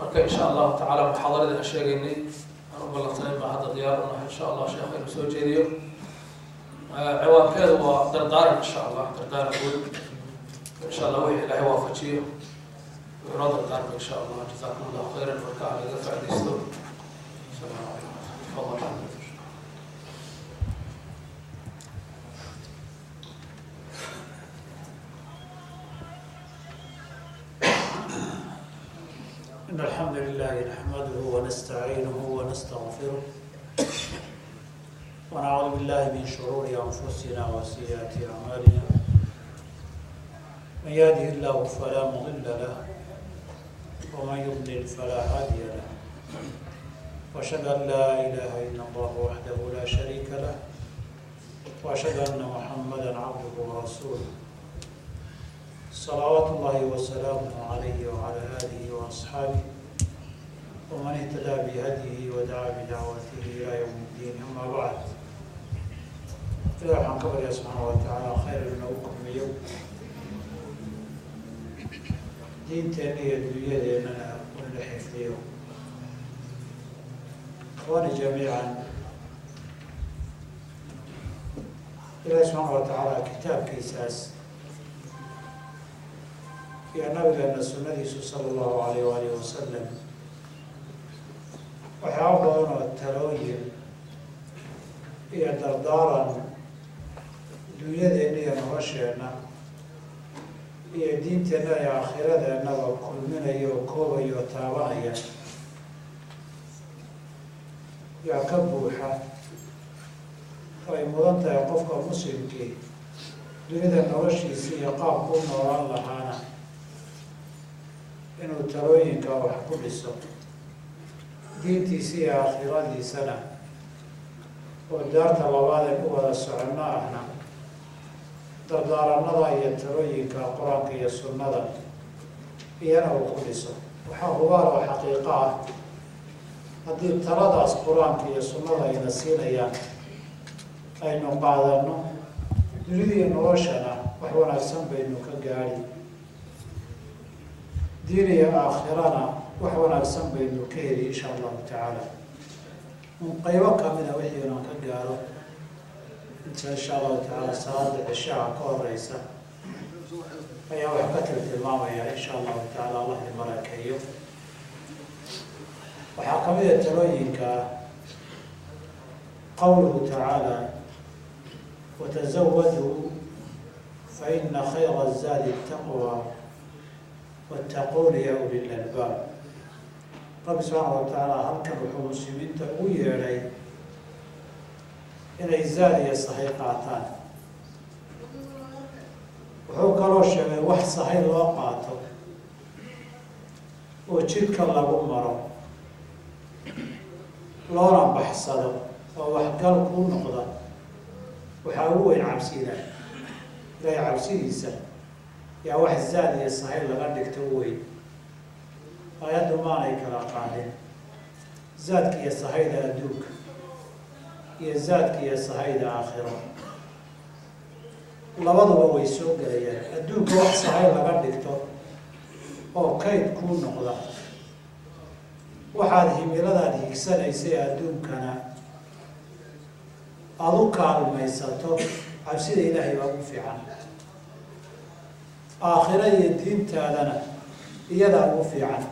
Marka insha Allahu tacaala muxaadaradii aan sheegaynay aan u ballansanay baa hadda diyaar u nahay insha Allah sheekha inuu soo jeediyo. Ciwaankeedu waa dardaaran insha Allah, dardaaran guud insha Allah wixii Ilaahay waafajiyo inoo dardaarma insha Allah. Jazaakum Allahu khayran, marka laga faaidaysto. Asalaamu calaykum, tafadal. إن الحمد لله نحمده ونستعينه ونستغفره ونعوذ بالله من شرور أنفسنا وسيئات أعمالنا، من يهده الله فلا مضل له ومن يضلل فلا هادي له، وأشهد أن لا إله إلا الله وحده لا شريك له، وأشهد أن محمدا عبده ورسوله، صلوات الله وسلامه عليه وعلى آله وأصحابه ومن اهتدى بهديه ودعا بدعوته إلى يوم الدين. أما بعد، إلى waxaan ka barya subxaana wa tacaala khayr inoogu kulmiyo, diinteenna iyo dunyadeennana unala xifdiyo. Ikhwaani jamiican, ilaahi subxaana wa tacaala kitaabkiisaas iyo nabigeena sunnadiisu sala allahu alayh waalihi wasalam waxyaaba badan oo talooyin iyo dardaaran dunyadeenna iyo nolosheenna iyo diinteenna iyo aakhiradeenaba kulminaya oo koobaya oo taabanaya yaa ka buuxa, oo ay mudan tahay qofka muslimkii dunida noloshiisa iyo qaabku u noolaan lahaana inuu talooyinka wax ku dhiso, diintiisa iyo aakhiradiisana oo daarta labaad ee u wada soconno ahna dardaaranada iyo talooyinka qur-aanka iyo sunnada iyana uu ku dhiso. Waxaa hubaal oo xaqiiqo ah haddii taladaas qur-aanka iyo sunnada ayna siinayaan aynu qaadano, dunida iyo noloshana wax wanaagsan baynu ka gaadhi, diin iyo aakhirana wax wanaagsan baynu ka heli insha allahu tacaala. Un qaybo kamida wixii inaan ka gaaro inta insha allahu tacaala salaada cishaha ka horeysa ayaa wax ka tiltilmaamaya insha allahu tacaala. Allah i barakeeyo. Waxaa kamida talooyinka qawluhu tacaala watazawaduu fa ina khayra zaadi taqwa wattaquuna ya uli lalbaab. Rabbi subxaana wa tacaala halkan wuxuu muslimiinta ugu yeedhay inay zaad iyo sahay qaataan. Wuxuu kaloo sheegay wax sahay loo qaato oo jidka lagu maro loona baxsado oo waxgal kuu noqda waxaa ugu weyn cabsi Ilaahay. Ilaahay cabsidiisa yaa wax zaad iyo sahay laga dhigto u weyn. Aayaddu maanay kala qaadin zaadka iyo sahayda adduunka iyo zaadka iyo sahayda aakhiro, labaduba way soo gelayaan. Adduunka wax sahay laga dhigto oo kayd kuu noqda, waxaad himiladaad higsanaysay adduunkana aada u kaalmaysato, cabsida Ilaahay baa ugu fiican. Aakhiro iyo diintaadana iyadaa ugu fiican.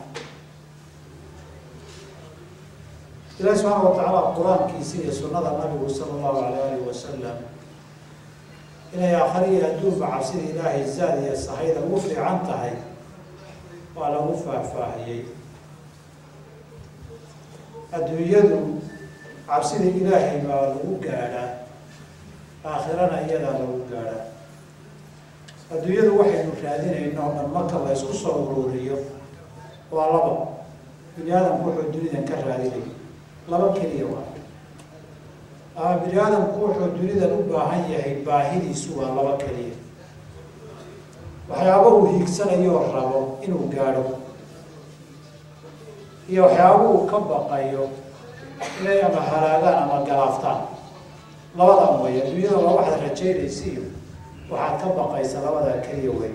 Ilahi subxaana wa tacaala qur-aankiisa iyo sunnada nabigu sala allahu alayh alihi wasalam inay aakhiro iyo adduunba cabsida Ilaahay zaad iyo sahayda ugu fiican tahay waa lagu faahfaahiyey. Adduunyadu cabsida Ilaahay baa lagu gaadhaa, aakhirana iyadaa lagu gaadhaa. Adduunyadu waxaynu raadinayno o dhan marka la isku soo uruuriyo waa laba. Bini aadamku wuxuu dunidan ka raadinay laba keliya waa, ama bini aadamku wuxuu dunidan u baahan yahay baahidiisu waa laba keliya. Waxyaaba uu hiigsanayoo rabo inuu gaadho iyo waxyaaba uu ka baqayo inay ama halaagaan ama galaaftaan, labadan way. Adduunyada waa waxaad rajaynaysiiyo waxaad ka baqaysa, labadaa keliya wey.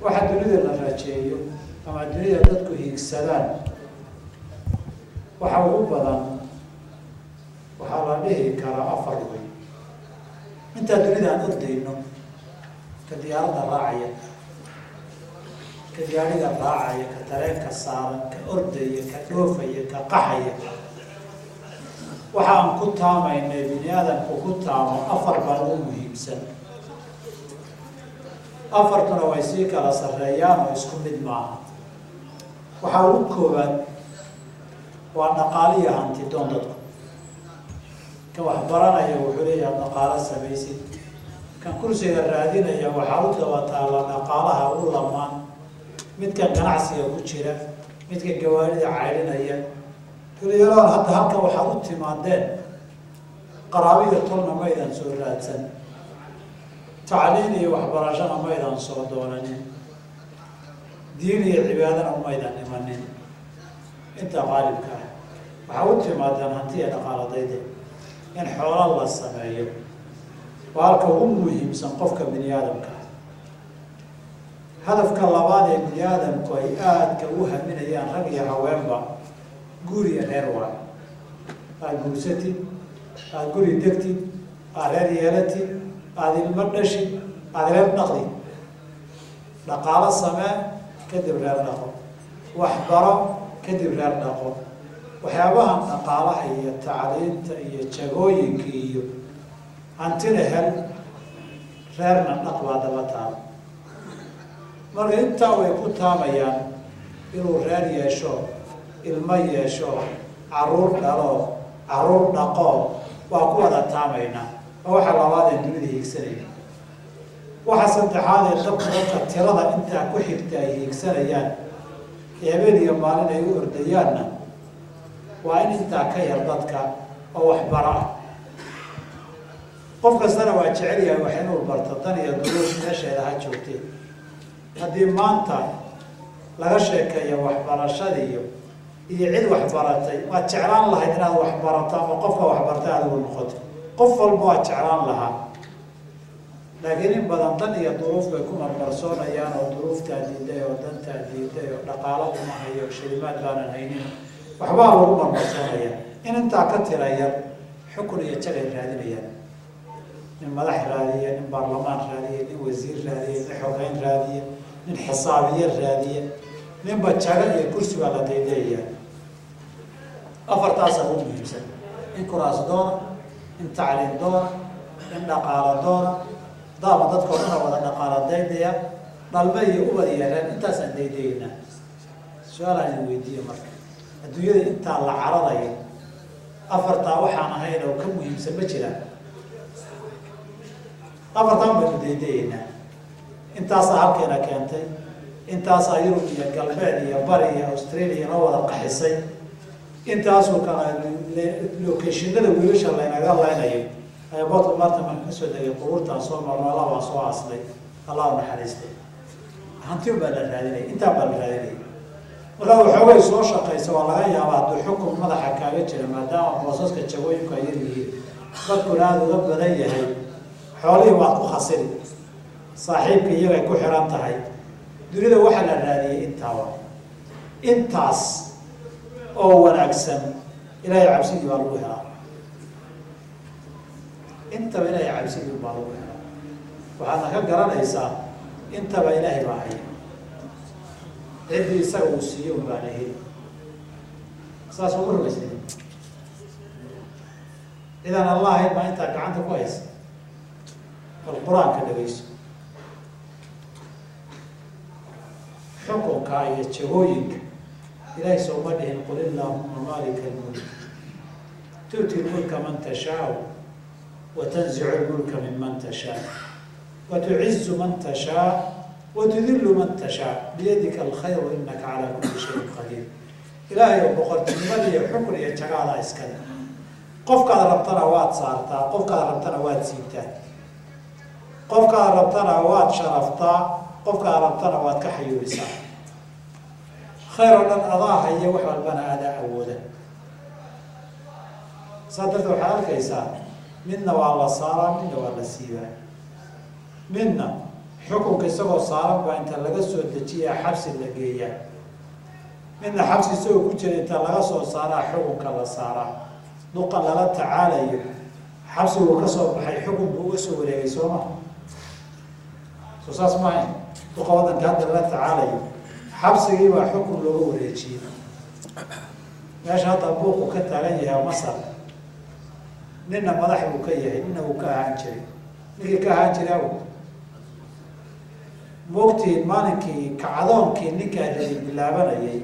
Waxa dunida la rajeeyo Ama adduunyada dadku hiigsadaan waxa ugu badan waxaa la dhihi karaa afar wey. Intaa dunida aan ordayno, ka diyaaradda raacaya, ka gaariga raacaya, ka tareenka saaran, ka ordaya, ka dhoofaya, ka qaxaya, waxa aan ku taamaynay bini aadamku ku taamo afar baa ugu muhiimsan. Afartuna way sii kala sarreeyaan oo isku mid maaha. Waxaa ugu koowaad waa dhaqaaliya hanti doon. Dadku kan wax baranaya wuxuu leeyahay dhaqaalo samaysid, kan kursiga raadinaya waxaa u daba taalla dhaqaalaha u lamaan, midkan ganacsiga ku jira, midka gawaarida caydhinaya. Dhalinyarada hadda halkan waxaad u timaadeen qaraabiyo tolna maydan soo raadsan, tacliin iyo waxbarashana maydan soo doonanin, diin iyo cibaadana umaydan imanin. Inta qaalibka ah waxaa u timaadeen hanti iyo dhaqaaladayde in xoolo la sameeyo waa halka ugu muhiimsan qofka bini aadamka. Hadafka labaad ee bini aadamku ay aadka u haminayaan rag iyo haweenba guur iyo reer waayo. Aada guursatid, aada guri degtid, aada reer yeelatid, aada ilmo dhashid, aada reer dhaqdid. Dhaqaalo samee, kadib reer dhaqo, waxbaro, kadib reer dhaqo. Waxyaabahan dhaqaalaha iyo tacliinta iyo jagooyinka iyo hantina hel, reerna dhaq baa daba taala. Marka intaa way ku taamayaan inuu reer yeesho, ilmo yeesho, caruur dhalo, caruur dhaqo, waa ku wada taamaynaa. Waa waxa labaad ee dunida hiigsanaya. Waxa saddexaad ee dadka tirada intaa ku xigta ay hiigsanayaan ee habeen iyo maalin ay u ordayaanna waa in intaa ka yar dadka oo waxbaro ah. Qof kastana waa jecel yahay wax inuu barto, dan iyo duruuf meesheeda ha joogtee. Haddii maanta laga sheekeeyo waxbarashadiiyo iyo cid waxbaratay, waad jeclaan lahayd inaad waxbarato ama qofka waxbartay adigu noqoto, qof walba waad jeclaan lahaa. Laakiin in badan dan iyo duruuf bay ku marmarsoonayaan oo duruuftaa diiday oo dantaa diiday oo dhaqaalo uma hayo, shilimaad baanan haynin, waxbaa lagu marmarsoonaya. In intaa ka tira yar xukun iyo jagay raadinayaan, nin madax raadiya, nin baarlamaan raadiya, nin wasiir raadiya, nin xogeyn raadiya, nin xisaabiye raadiya, ninba jago iyo kursi baa la daydayayaa. Afartaasaa ugu muhiimsan: in kuraas doona, in tacliin doona, in dhaqaalo doona. Daama dadka o dhana wada dhaqaala daydaya, dhalme iyo ubad iyo reer, intaasaan daydayaynaa. Su-aalaan idin weydiiye marka, adduunyada intaa la cararayo afartaa waxaan ahayn oo ka muhiimsan ma jiraan? Afartaan baynu daydayaynaa. Intaasaa halkeena keentay, intaasaa Yurub iyo galbeed iyo bari iyo Australia noo wada qaxisay, intaasoo kale locationada wiilasha laynaga laynayo. Airportka maanta marka kasoo degay qubuurtaan soo marno, Allah baan soo aasnay, Allah u naxariistay. Hanti baa la raadinaya, intaa baa la raadinaya. Markaa waxoogay soo shaqaysa waa laga yaabaa hadduu xukun madaxa kaaga jira, maadaama boosaska jagooyinku ay yar yihiin, dadkuna aada uga badan yahay, xoolihii waad ku khasiri, saaxiibka iyagay ku xiran tahay. Dunida waxaa la raadiyey intaaba, intaas oo wanaagsan ilaahay cabsidii baa lagu helaa. Intaba ilaahay cabsidii baa lagu helaa. Waxaadna ka garanaysaa intaba ilaahay baa haya, ciddii isaga uu siiye un baana heli. Saas uma rumaysani? Cidaan Allah ahayn baa intaa gacanta ku haysa. Bal qur-aanka dhagayso, xukunka iyo jagooyinka ilaahay sooma dhihin qul illaahuma maalika almulk tu'ti lmulka man tashaau wa tanzicu lmulka minman tashaa wa tucizu man tashaa wa tudillu man tashaa biyadika alkhayru inaka calaa kulli shayin qadiir. Ilaahay oo boqortinimada iyo xukun iyo jagaadaa iskale, qofkaad rabtana waad saartaa, qofkaad rabtana waad siibtaa, qofkaad rabtana waad sharaftaa, qofkaad rabtana waad ka xayuubisaa. Khayr oo dhan adaa haya, wax walbana adaa awooda. Saa darteed waxaad arkaysaa midna waa la saaraa, midna waa la siibaa, midna xukunka isagoo saaran baa inta laga soo dejiyaa xabsi la geeyaa. Midna xabsi isagoo ku jira inta laga soo saaraa xukunka la saaraa. Duqan lala tacaalayo xabsiguu ka soo baxay, xukun buu uga soo wareegay, sooma soo saas maahayn? Duqa waddanka hadda lala tacaalayo xabsigii baa xukun looga wareejiyey. Meesha hadda buuqu ka taagan yahay Masar, ninna madax buu ka yahay, ninna wuu ka ahaan jiray. Ninkii ka ahaan jiray aw moogtiin maalinkii kacdoonkii ninkaa rabi bilaabanayay,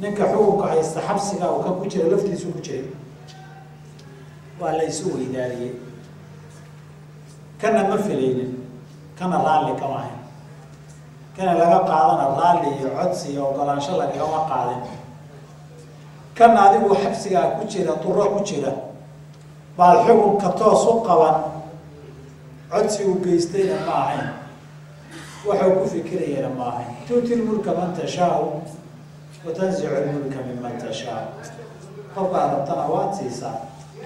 ninka xukunka haysta xabsiga uu ka ku jira laftiisu ku jiray, waa la isu weydaariyey. Kana ma filaynin, kana raalli kama ahayn, kana laga qaadana raalli iyo codsi iyo ogolaansho lagagama qaadin. Kana adigu xabsigaa ku jira, duro ku jira, baad xukunka toos u qaban, codsi uu geystayna ma ahayn, waxuu ku fikirayana ma ahayn. Tuuti lmulka man tashaau wa tanzicu lmulka minman tashaau. Qofkaad rabtana waad siisaa,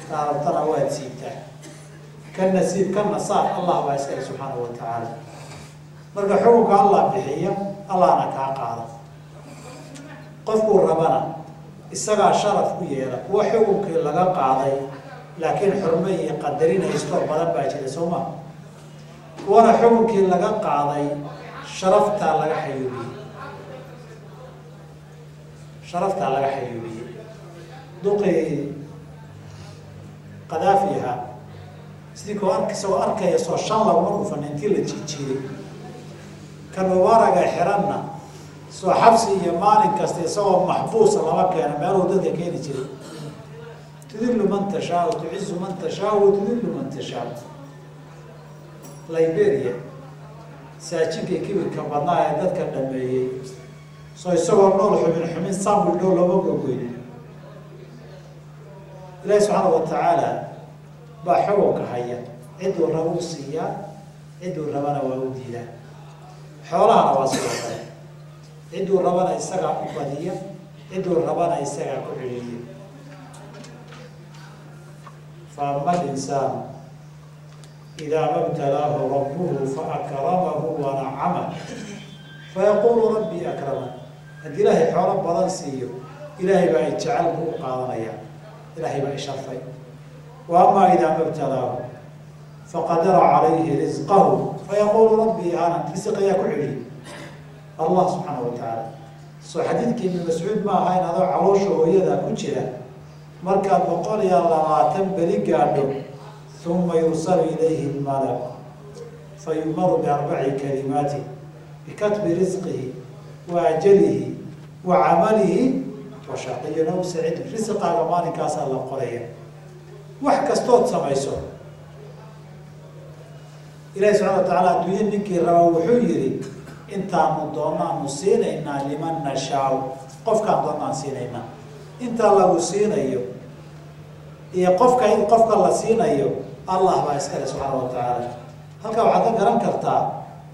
kaad rabtana waad siibtaa. Ka nasiib kana saar, Allah baa iskale subxaanahu wa tacaala. Marka xukunka Allah bixiya, Allahna kaa qaada. Qofkuu rabana isagaa sharaf u yeela. Kuwa xukunkii laga qaaday laakiin xurmo iyo qadarin haystoo badan baa jira, soo ma? Kuwana xukunkii laga qaaday sharaftaa laga xayuubiyey, sharaftaa laga xayuubiyey. Duqii Qadaafi ahaa sidii koo ark isagoo arkaya soo shan laguma dhufan intii la jiijiiday. Kan Mubaaraga xiranna soo xabsi iyo maalin kasta isagoo maxbuusa lama keeno meeluu dadka keeni jiray. Tudilu man tashaau, tucizu man tashaau wa tudilu man tashaau. Liberia saajinkii kibirka badnaa ee dadka dhameeyey soo isagoo nool xubin xubin saamul dhow looma gogoynin. Ilaahi subxaana wa tacaala baa xukunka haya, cidduu raba u siiyaa, cidduu rabana waa u diidaa. Xoolahana waa sidoo kale, cidduu rabana isagaa u badiya, cidduu rabana isagaa ku celiya. Fa ama alinsaanu idaa ma btalaahu rabbuhu faakramahu wanacamah fayaqulu rabbii akraman. Haddii ilaahay xoolo badan siiyo, ilaahay baa i jecel buu u qaadanaya, ilaahay baa isharfay. Wa amaa idaa ma btalaahu faqadara calayhi risqahu fayaqulu rabbii ahanan. Risiq ayaa ku celiyey, Allah subxaana wa tacaala. Soo xadiidkii Ibni Mascuud ma aha in adoo caloosha hooyada ku jira markaad 120 beri gaadho, uma yursalu ilayhi lmalak fayumaru biarbaci kalimaati bikatbi risqihi wa ajalihi wa camalihi wa shaqiyun aw saciidun. Risiqaaga maalinkaasaa la qoraya, wax kastood samayso. Ilahi subxana wa tacaala adduunye ninkii raba wuxuu yihi intaanu doonaanu siinaynaa, liman nashaau, qofkaan doonaan siinaynaa. Intaa lagu siinayo iyo qofka in qofka la siinayo Allah baa iskale subxaana wa tacaala. Halkaa waxaad ka garan kartaa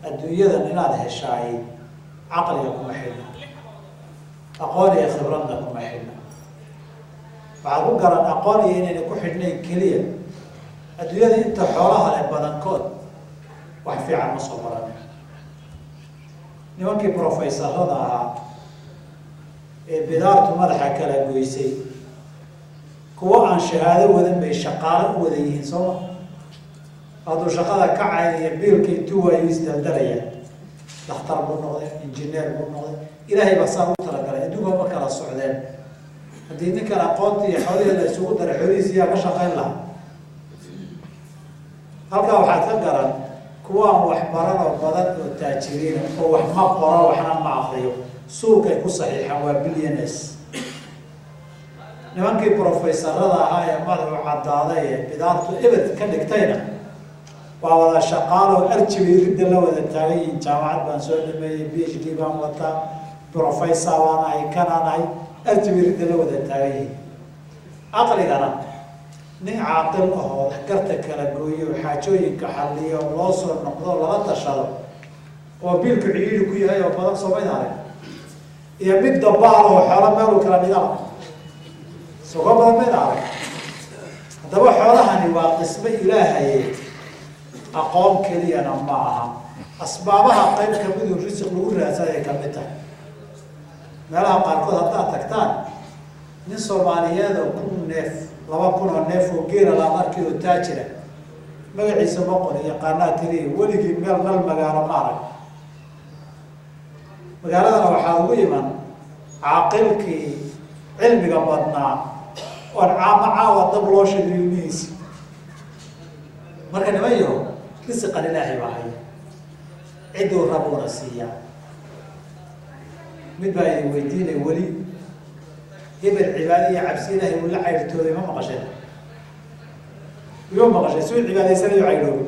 adduunyadan inaad heshaay caqliga kuma xidhna, aqoon iyo khibradna kuma xidhna. Waxaad ku garan aqoon iyo inayna ku xidhnayn keliya, adduunyada inta xoolaha leh badankood wax fiican ma soo baranin. Nimankii profeysarada ahaa ee bidaartu madaxa kala goysay, kuwo aan shahaado wadan bay shaqaalo u wada yihiin, sooma? Hadduu shaqada kacay iyo biilka intuu waayo isdaldalaya, dhakhtar buu noqday, injineer buu noqday. Ilaahay baa saa u talagalay, adduunka ma kala socdeen. Haddii ninkan aqoonta iyo xoolihii la isugu daray, xoolihiisi yaa ka shaqayn lahaa? Halkaa waxaad ka garan kuwaan wax baranoo badan oo taajiriina oo wax ma qoro waxna ma akriyo, suulkay ku saxiixaan, waa billionaires. Nimankii profeysarada ahaa ee madaxu caddaaday ee bidaartu ebed ka dhigtayna waa wada shaqaaloo arjibay ridda la wada taagan yihiin. Jaamacad baan soo dhameeyey, PhD baan wataa, professor baan ahay, kanaan ahay, arjibay ridda la wada taagan yihiin. Caqligana nin caaqil ahoo garta kala gooyo, xaajooyinka xalliyo, loo soo noqdo, lala tashado oo biilku ciiiri ku yahay oo badan soomayd arag, iyo mid dabaal oo xoolo meeluu kala dhigala sogo badan mayd arag. Haddaba xoolahani waa qismo ilaahaye, aqoon keliyana ma aha. Asbaabaha qayb kamiduu risiq lagu raadsaday kamid tahay. Meelaha qaarkood haddaad tagtaan nin Soomaaliyeed oo 1000 neef 2000 oo neef oo geela la arkay oo taajira magaciisa ma qorin yaqaanaa tiri weligii meel nal magaalo ma arag. Magaaladana waxaa ugu iman caaqilkii cilmiga badnaa oon caama caawa dab loo sheegay ilmihiisa. Marka niman yahow risiqan Ilaahay baa haya, cidduu rabuuna siiyaa. Mid baa idin weydiinay weli hebel cibaado iyo cabsi Ilaahay uu la cayrtooday ma maqasheen? Ima maqashay suu cibaadaysanayo caydhoobay,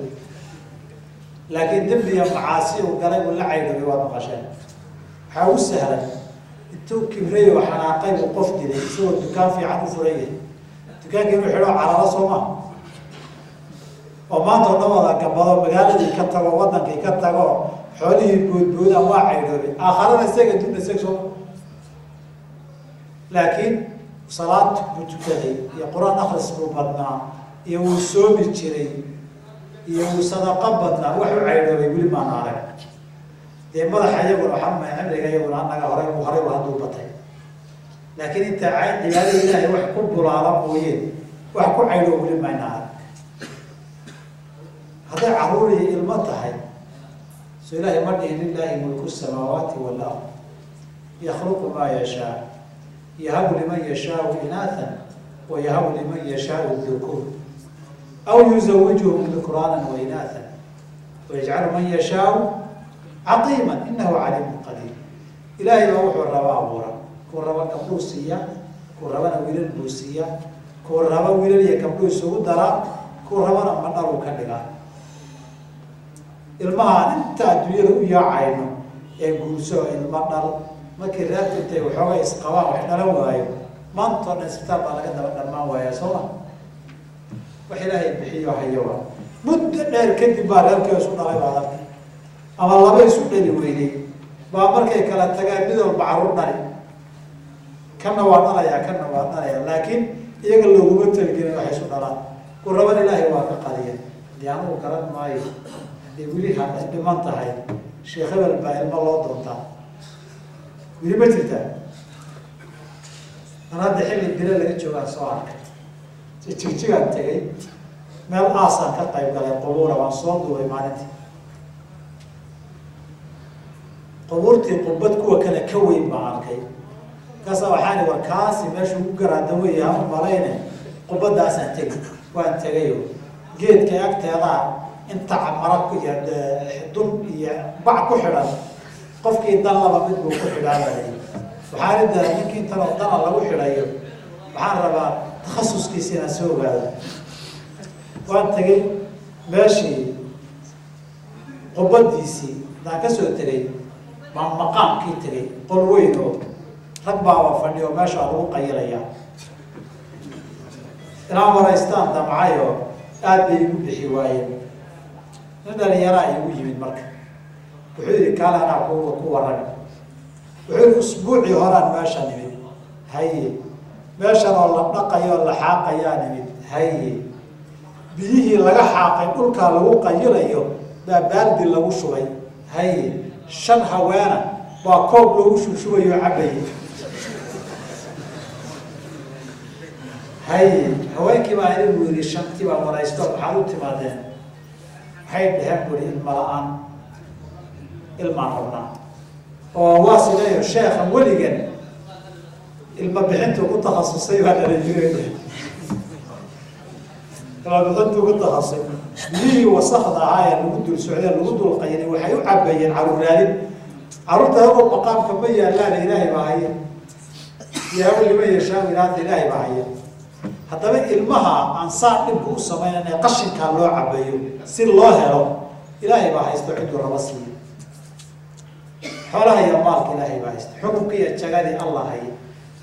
laakiin dembiya macaasi uu galay uu la caydhoobay waad maqasheen. Waxaa ugu sahlan intuu kibray oo xanaaqay uu qof dilay isagoo dukaan fiican u furan yahay, dukaankii inuu xidho cararo soo maa oo maanta oo dhan wada gabado magaaladii ka tago wadankii ka tago xoolihii boodboodaan waa caydhoobay. Aakharana isaga adduunna isaga soo. Laakiin salaad buu tukaday iyo qur-aan akhris buu badnaa iyo wuu soomi jiray iyo wuu sadaqo badnaa, wax u caydhoobay weli maana arag. Dee madaxa iyaguna waxaa umay cimriga iyaguna annaga horay horay hadduu batay, laakiin inta cibaadada Ilaahay wax ku bulaala mooyeen wax ku caydhoo weli mayna arag. Hadday carruur iyo ilmo tahay soo Ilaahay ma dhihin lilaahi mulku samaawaati wal-ard yakhluqu maa yashaa yahabu liman yashaau inaathan wa yahabu liman yashaau dhukuur aw yuzawijuhum dhukraanan wa inaathan wayajcalu man yashaau caqiiman inahu caliimun qadiir. Ilaahay baa wuxuu raba abuura, kuu raba gabdhuu siiya, kuu rabana wiilal buu siiya, kuu raba wiilal iyo gabdhuu isugu daraa, kuu rabana madhaluu ka dhigaa. Ilmahaan inta adduunyada u yaacayno ee guurso ilmo dhal, markii reerku intay waxooga isqabaan wax dhalan waayo maantoo dhan isbitaal baa laga daba dhammaan waayaa soo ma. Wax Ilaahay bixiyo hayawa muddo dheer kadib baa reerkii isu dhalay baa darka ama laba isu dhali weynay baa markay kala tagaan mid walba carruur dhali, kana waa dhalayaa kana waa dhalayaa, laakiin iyaga looguma talgelin waxay isu dhalaan. Ku raban Ilaahay waa ka qadiya. Dee anugu garan maayo haddii weli dhiman tahay sheekh hebel baa ilmo loo doontaa weli ma jirtaa? An hadda xilli bilo laga joogaan soo arkay, jigjigaan tegay meel aasaan ka qayb galay qubuura waan soo duubay maalintii. Qubuurtii qubad kuwa kale ka weyn baan arkay, markaasa waxaani war kaasi meesha ugu garaada wey hama malayne qubadaasaan tegi. Waan tegayo geedka agteedaa inta mara iyo dun iyo bac ku xidhan, qofkii dan laba mid buu ku xidhaanayay. Waxaan idaa ninkii intan oo dana lagu xidhayo waxaan rabaa takhasuskiisa inaan soo ogaado. Waan tegay meeshii qubadiisii haddaan kasoo tegay baan maqaamkii tegay, qol weyn oo rag baaba fadhiyo meeshaa lagu qayilayaa. Inaan waraystaan damcayoo aada bay igu bixi waayeen. Nin dhalinyaraa igu yimid marka wuxuu yihi kaale anaa ku warrami. Wuxuu yihi usbuucii horaan meesha nimid, haye meeshan oo la dhaqayo oo la xaaqayaa nimid, haye biyihii laga xaaqay dhulkaa lagu qayilayo baa baaldi lagu shubay, haye 5 haweena baa koob loogu shubshubayo cabayay, haye haweenkii baa anigu yidhi 5tii baa waraysto maxaad u timaadeen? Waxay dhaheen buri ilma la-aan ilmaan rabnaa oo waa sideeyo sheekhan weligan ilma bixintuu ku takhasusay baa dhala jiray, ilma bixintuu ku takhasusay. Biyihii wasakda ahaa ee lagu dul socday lagu dul qayinay waxay u cabayeen carruur raadin. Carruurta adoo maqaamka ma yaalaan Ilaahay baa haya, yahabu liman yashaau inaatha Ilaahay baa haya. Haddaba ilmaha aan saa dhibka u samaynan ee qashinkaa loo cabayo si loo helo Ilaahay baa haysto cidduu raba siiyo. Xoolaha iyo maalka Ilaahay baa haysta, xukunka iyo jagadii Allah haya.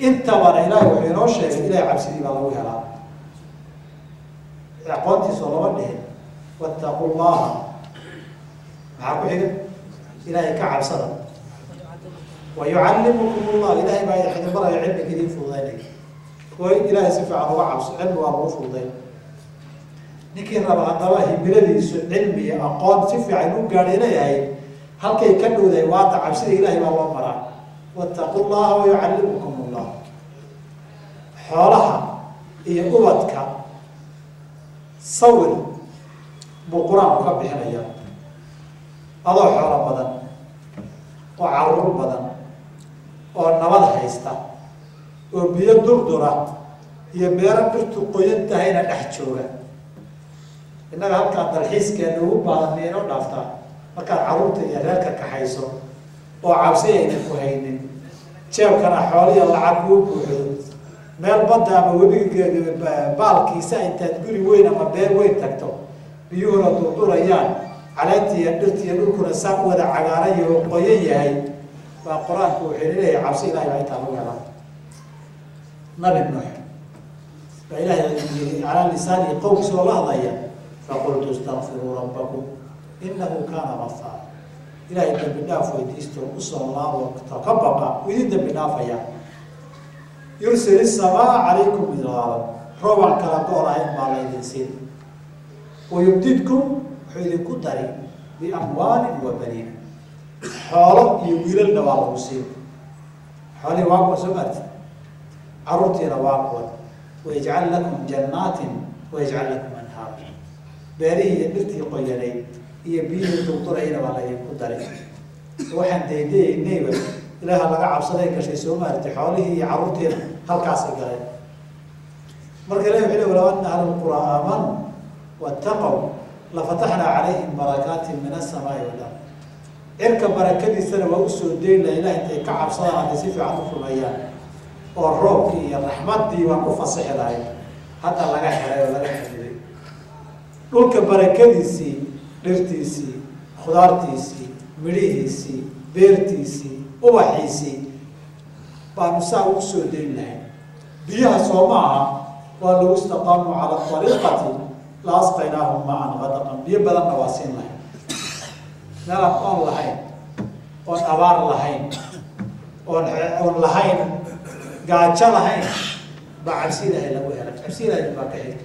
Intabana Ilaahay wuxuu inoo sheegay Ilaahay cabsidii baa lagu helaa. Aqoontiisoo lama dhihin wattaqu llaha, maxaa ku xiga? Ilaahay ka cabsada. Wa yucallimukum llah, Ilaahay baa idin baraya cilmiga idiin fududaynaya. Way Ilaahay si fiican uga cabso, cilmi waa lagu fududayn. Ninkii raba haddaba himiladiisu cilmi iyo aqoon si fiican u gaadhay leeyahay, halkay ka dhowdahay waata cabsida Ilaahay baa loo maraa. Wattaqu llaha wayucallimukum allah. Xoolaha iyo ubadka sawir buu qur-aanku ka bixinaya. Adoo xoolo badan oo caruur badan oo nabad haysta oo biyo durdura iyo beero dhirtu qoyan tahayna dhex jooga. Innaga halkaa dalxiiskeena ugu baadan ma inoo dhaaftaa markaad caruurta iyo reerka kaxayso oo cabsi ayna ku haynin, jeebkana xooliya lacag kuu buuxdo, meel badda ama webiga baalkiisa intaad guri weyn ama beer weyn tagto, biyuhuna durdurayaan, caleentii iyo dhirtiiyo dhulkuna saa u wada cagaaran yaho qoyan yahay, baa qur-aanku wuxuu leeyahay cabsi ilahay baa intaa lagu helaa. Nabi Nuux baa ilahay yiri calaa lisaani qowmkiisa oo la hadlaya, faqultu istakfiruu rabbakum inahu kaana gafaara. Ilahay dambi dhaaf weydiisto, usoo laabo, ka baqa, uu idin dambi dhaafaya. Yursil isamaa calaykum midraaran, roobaan kala go' lahayn baa laydin siin. Wayumdidkum, wuxuu idinku dari, biamwaalin wa baniin, xoolo iyo wiilalna waa lagu siin. Xoolihii waa kuwa soo maarti, caruurtiina waa kuwan. Wayajcal lakum jannaatin wayajcal lakum anhaar, beerihii iyo dhirtii qoyanayd iyo biyihii durdurayna waa laydinku dari. Waxaan daydayaynayba ilaaha laga cabsaday gashay soo maarti, xoolihii iyo caruurtiina halkaasay galeen. Marka ilahi wuxuu le walaw ana ahla lquraa aamanuu wattaqow lafataxnaa calayhim barakaatin min asamaai walard. Cirka barakadiisana waa usoo dayn laha ilaah intay ka cabsadaan hadday si fiican u rumeeyaan, oo roobkii iyo raxmaddii baan u fasixi lahayd. Hadda laga xelay oo laga xadiday dhulka barakadiisii, dhirtiisii, khudaartiisii, midhihiisii, beertiisii, ubaxiisii baanu saa ugu soo dayn lahayd. Biyaha soo ma aha, waa lagu istaqaamu cala ariiqati la asqaynaahum maan qadaqan, biyo badanna waa siin lahayd. Meelaan oon lahayn, oon abaar lahayn, oon lahayn gaajo lahayn, baa cabsi ilaahay lagu helay. Cabsi ilaahay baa ka xigta.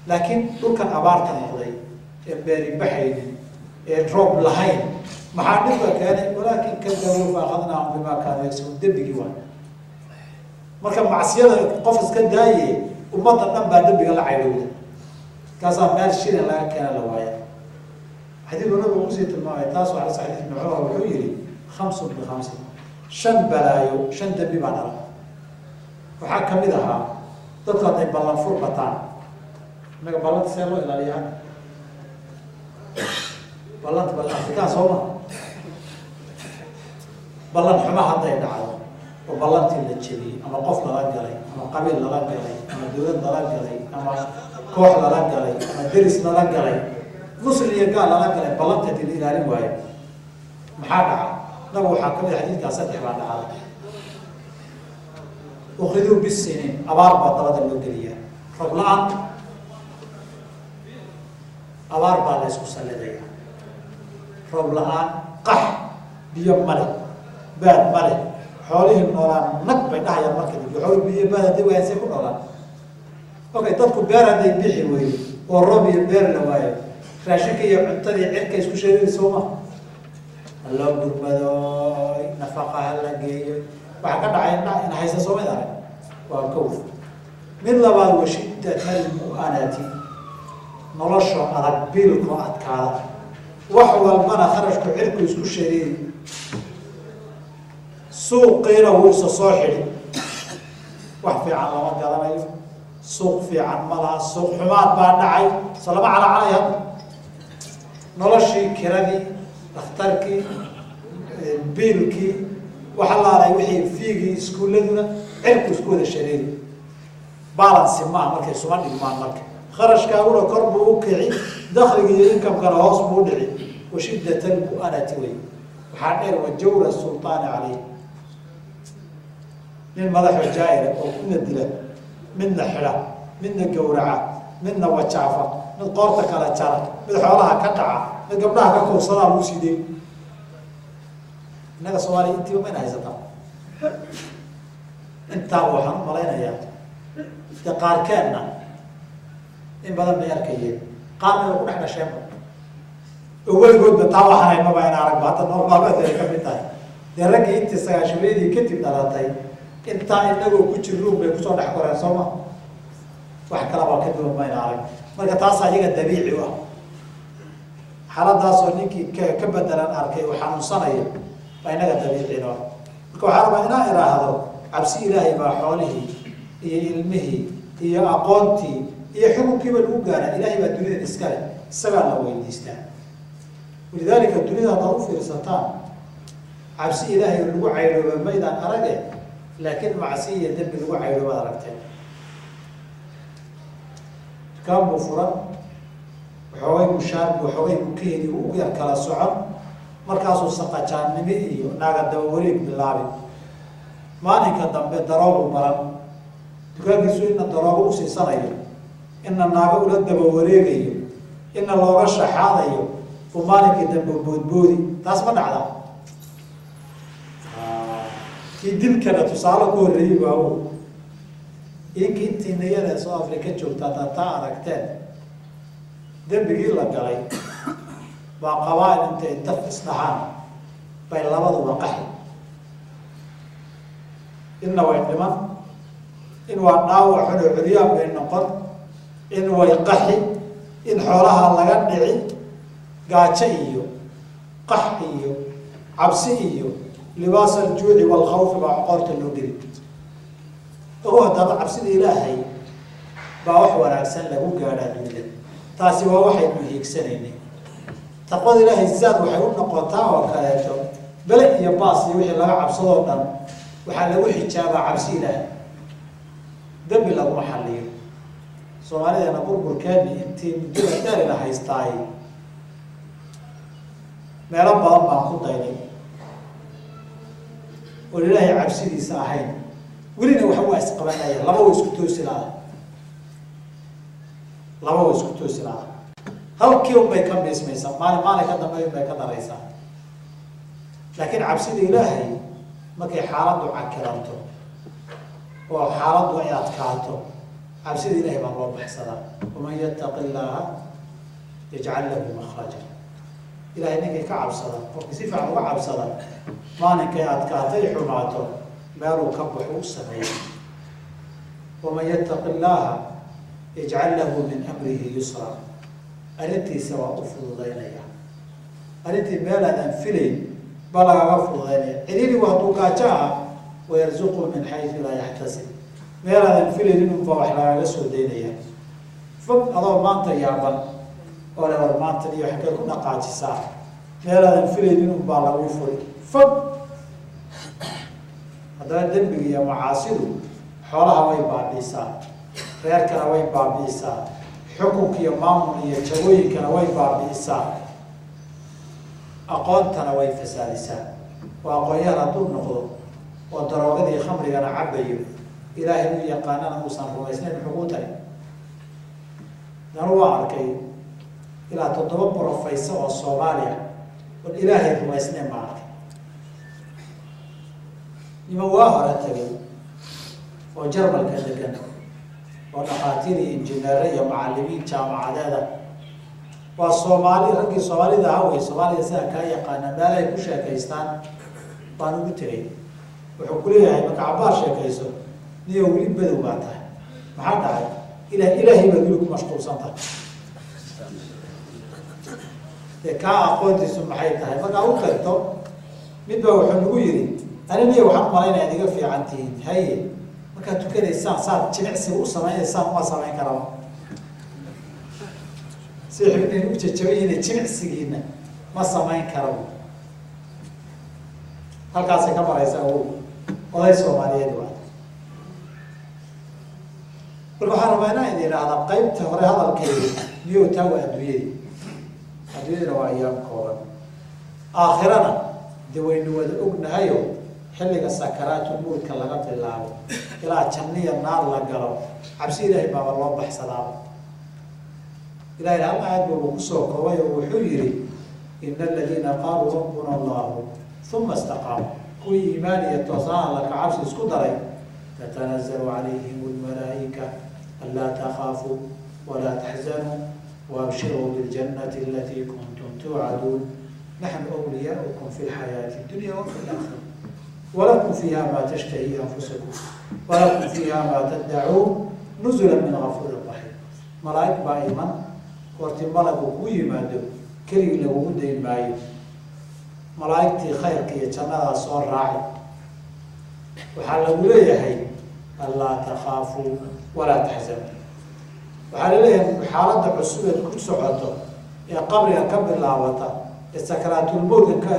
Laakiin dhulkan abaarta noqday ee beeri baxaynin ee roob lahayn, maxaa dhibka keenay? Walaakin kadabuu fa akhadnaahum bimaa kaanuu yagsibuun. Dembigii waay. Marka macsiyada qof iska daaye, ummadda dhan baa dembiga la caydhowda, kaasaa meel shilin laga keena la waaya. Xadiidku nabigu kusii tilmaamay taas waa xadiis Ibn Cumar, wuxuu yihi khamsun bikhamsin, shan balaayo, shan dembi baa dhala. Waxaa kamid ahaa dadku hadday ballan fur bataan. Innaga ballanta see loo ilaaliya hadda? Ballanta ballan Afrikaan soo ma ballan xuma hadday dhacdo oo ballantii la jebiyey, ama qof lala galay, ama qabiil lala galay, ama dawlad lala galay, ama koox lala galay, ama deris lala galay, muslim iyo gaal lala galay, ballanta hadii la ilaalin waayo maxaa dhaca? Nabigu waxaa kamid a xadiidkaa saddex baa dhacda. Ukhiduu bisiniin, abaar baa dabada loo geliyaa, roob la-aan, abaar baa la isku sallidaya, roob la-aan, qax, biyo male, baad male, xoolihii noolaan nag bay dhahayaan. Marka dib xool biyo baad hadday waayaan say ku noolaan? Okay, dadku beer hadday bixi weydo oo roob iyo beer la waayo, raashinka iyo cuntadii cirka isku sheegay sooma, ha loo gurmado, nafaqa ha la geeyo, waxaa ka dhacay in haysa soomid arag waa kow. Mid labaad, washiddatal mu'anati, nolosha adag, biilko adkaada, wax walbana kharashku cirku isku shareeri, suuqiina wuu isa soo xidhi, wax fiican lama garanayo, suuq fiican ma laha, suuq xumaad baa dhacay, soo lama calacalay hadda. Noloshii, kiradii, dhakhtarkii, biilkii, waxa laalay wixii fiigii iskuuladuna cirku isku wada shareeri, balansi maaha. Markay suma dhigmaan, marka kharashkaaguna kor buu u kici, dakliga iyo inkamkana hoos buu u dhici. Washiddat almu'anati wey. Waxaa dheer wa jawra sultaani caleyh, nin madaxo jaaira oo midna dila, midna xidha, midna gawraca, midna wajaafa, mid qoorta kala jara, mid xoolaha ka dhaca, mid gabdhaha ka kowsadaa lagu sii day. Innaga Soomaaliya intiiba mayna haysataa. Intaaba waxaan u malaynayaa de qaarkeenna in badan bay arkayeen, qaarna way ku dhex dhasheenba oo weligoodba taa waxaan haynaba in aragba hadda nool maalmeedka ay kamid tahay. Dee raggii intii sagaashameedii kadib dhalatay intaa inagoo ku jirruun bay kusoo dhex koreen sooma, wax kalabaa ka duwan mayna arag. Marka taasaa iyaga dabiici u ah. Xaaladaasoo ninkii ka bedelan arkay uu xanuunsanayo baa inaga dabiicino. Marka waxaa rabaa inaa iraahdo cabsi ilaahay baa xoolihii iyo ilmihii iyo aqoontii iyo xukunkiiba lagu gaaraa. Ilaahay baa dunidan iskale, isagaa la weydiistaa. Walidaalika dunida haddaad u fiirsataan cabsi ilaahay lagu caydhooba maydaan arage, laakiin macsi iyo dembi lagu caydhoobaad aragteen. Dukaan buu furan, waxoogay mushaar buu waxoogay buu ka heli, u yar kala socon, markaasuu saqajaannimo iyo naaga daba wareeg bilaabi. Maalinka dambe daroobu baran, dukaankiisu ina daroobo usiisanayo, ina naago ula daba wareegayo, ina looga shaxaadayo, uu maalinkii dambe boodboodi. Taas ma dhacda. Kii dilkana tusaale ku horreeyey baawo. Idinka intiina yada South Africa joogta haddaad taa aragteen, dembigii la galay baa qabaa-il intay daf isdhahaan bay labaduba qaxi. Inna way dhiman, in waa dhaawac xun oo curyaan bay noqon, in way qaxi, in xoolaha laga dhici, gaajo iyo qax iyo cabsi iyo libaas aljuuci waalkhawfi baa qoorta loo geli. Ogo haddaaba cabsida ilaahay baa wax wanaagsan lagu gaadhaa dunida. Taasi waa waxaynu hiigsanaynay. Taqwada ilaahay zaad waxay u noqotaa oo kaleeto bele iyo baas iyo wixii laga cabsadoo dhan waxaa lagu xijaabaa cabsi ilaahay, dembi laguma xalliyo. Soomaalideena burburkeeni intii muddada dheerina haystaay meelo badan baan ku daynay oon ilaahay cabsidiisa ahayn, welina waxa waa isqabanaya. Laba wa isku toosi laada, laba wa isku toosi laada, halkii un bay ka miismaysaa, maalin maalin ka dambe un bay ka daraysaa. Laakiin cabsida ilaahay markay xaaladdu cakiranto oo xaaladdu ay adkaato, cabsida ilaahay baa loo baxsadaa. Waman yattaqi illaaha yajcal lahu makhraja. Ilahay ninkii ka cabsada, qofkii si fiican uga cabsada, maalinkay adkaatay xumaato meeluu ka baxo u sameeya. Waman yattaqi illaaha yajcal lahu min amrihi yusra. Arrintiisa waa u fududaynaya. Arrintii meel aadan filayn baa lagaga fududaynaya. Ciriirigu hadduu gaajo ah, wayarzuqu min xaysu laa yaxtasib. Meel aadan filayn inunbaa wax lagaga soo daynaya. Fog adoo maanta yaaban oo le war maanta iyo xaggeed ku dhaqaajisaa, meel aadan filayn inunbaa lagu furi fog. Haddaba dembiga iyo macaasidu xoolaha way baabi'isaa, reerkana way baabi'isaa, xukunka iyo maamul iyo jagooyinkana way baabi'isaa, aqoontana way fasaadisaa. Oo aqoon-yahan hadduu noqdo oo daroogadii khamrigana cabayo, ilaahay u yaqaanana uusan rumaysnayn, muxuu kuu tari? Anu waa arkay ilaa 7 professor oo Soomaaliya oon ilaahay rumaysnayn baan arkay. Niman waa hore tagay oo Jarmalka degan oo dhakhaatiir iyo injineere iyo macalimiin jaamacadeeda, waa Soomaali, raggii Soomaalida ahaa wey, Soomaalida sidaa kaa yaqaana meel ay ku sheekaystaan baan ugu tegay. Wuxuu kuleeyahay marka cabbaar sheekayso, niyo weli badow baa tahay, maxaa dhacay? Ilaahay baad weli ku mashquulsan tahay. Dee kaa aqoontiisu maxay tahay? Markaa u tagto mid baa wuxuu nagu yidhi, ani niyo waxaan umalaynaya ad iga fiican tihiin. Haye, markaad tukanaysaan saad jimicsiga u samaynaysaan uma samayn karaba, si xibnayn u jajabayihiin jimicsigiina ma samayn karaba. Halkaasay ka maraysaa o oday Soomaaliyeed waa. Marka waxaan rabaa inaan idin idhaahda qaybta hore hadalkaygu niyow taa waa adduunyadii, adduunyadina waa ayaam kooban. Aakhirana de waynu wada ognahayo xilliga sakaraatu mowdka laga bilaabo ilaa janniya naar la galo, cabsi ilaahay baaba loo baxsadaaba. Ilahay hal aayad buuba kusoo koobay oo wuxuu yihi ina aladiina qaaluu rabbuna allahu uma istaqaamu, kuwii iimaan iyo toosnaan alla ka cabsi isku daray, tatanazalu calayhim almalaa'ika anlaa takhaafuu walaa taxzanuu waabshiruu biljannati alatii kuntum tuucaduun Naxnu awliyaaukum fi lxayaati dunya wa fi laakhira walakum fiiha maa tashtahii anfusakum walakum fiiha maa taddacuun nuzula min gafuurin raxiim. Malaa'ig baa iman, horti malagu kuu yimaado keligii lagugu dayn maayo. Malaa'igtii khayrka iyo jannadaa soo raaci. Waxaa lagu leeyahay anlaa takhaafuu walaa taxzanuu. Waxaa laleeyahay xaaladda cusub eed ku socoto ee qabriga ka bilaabata ee sakaraatulmowtka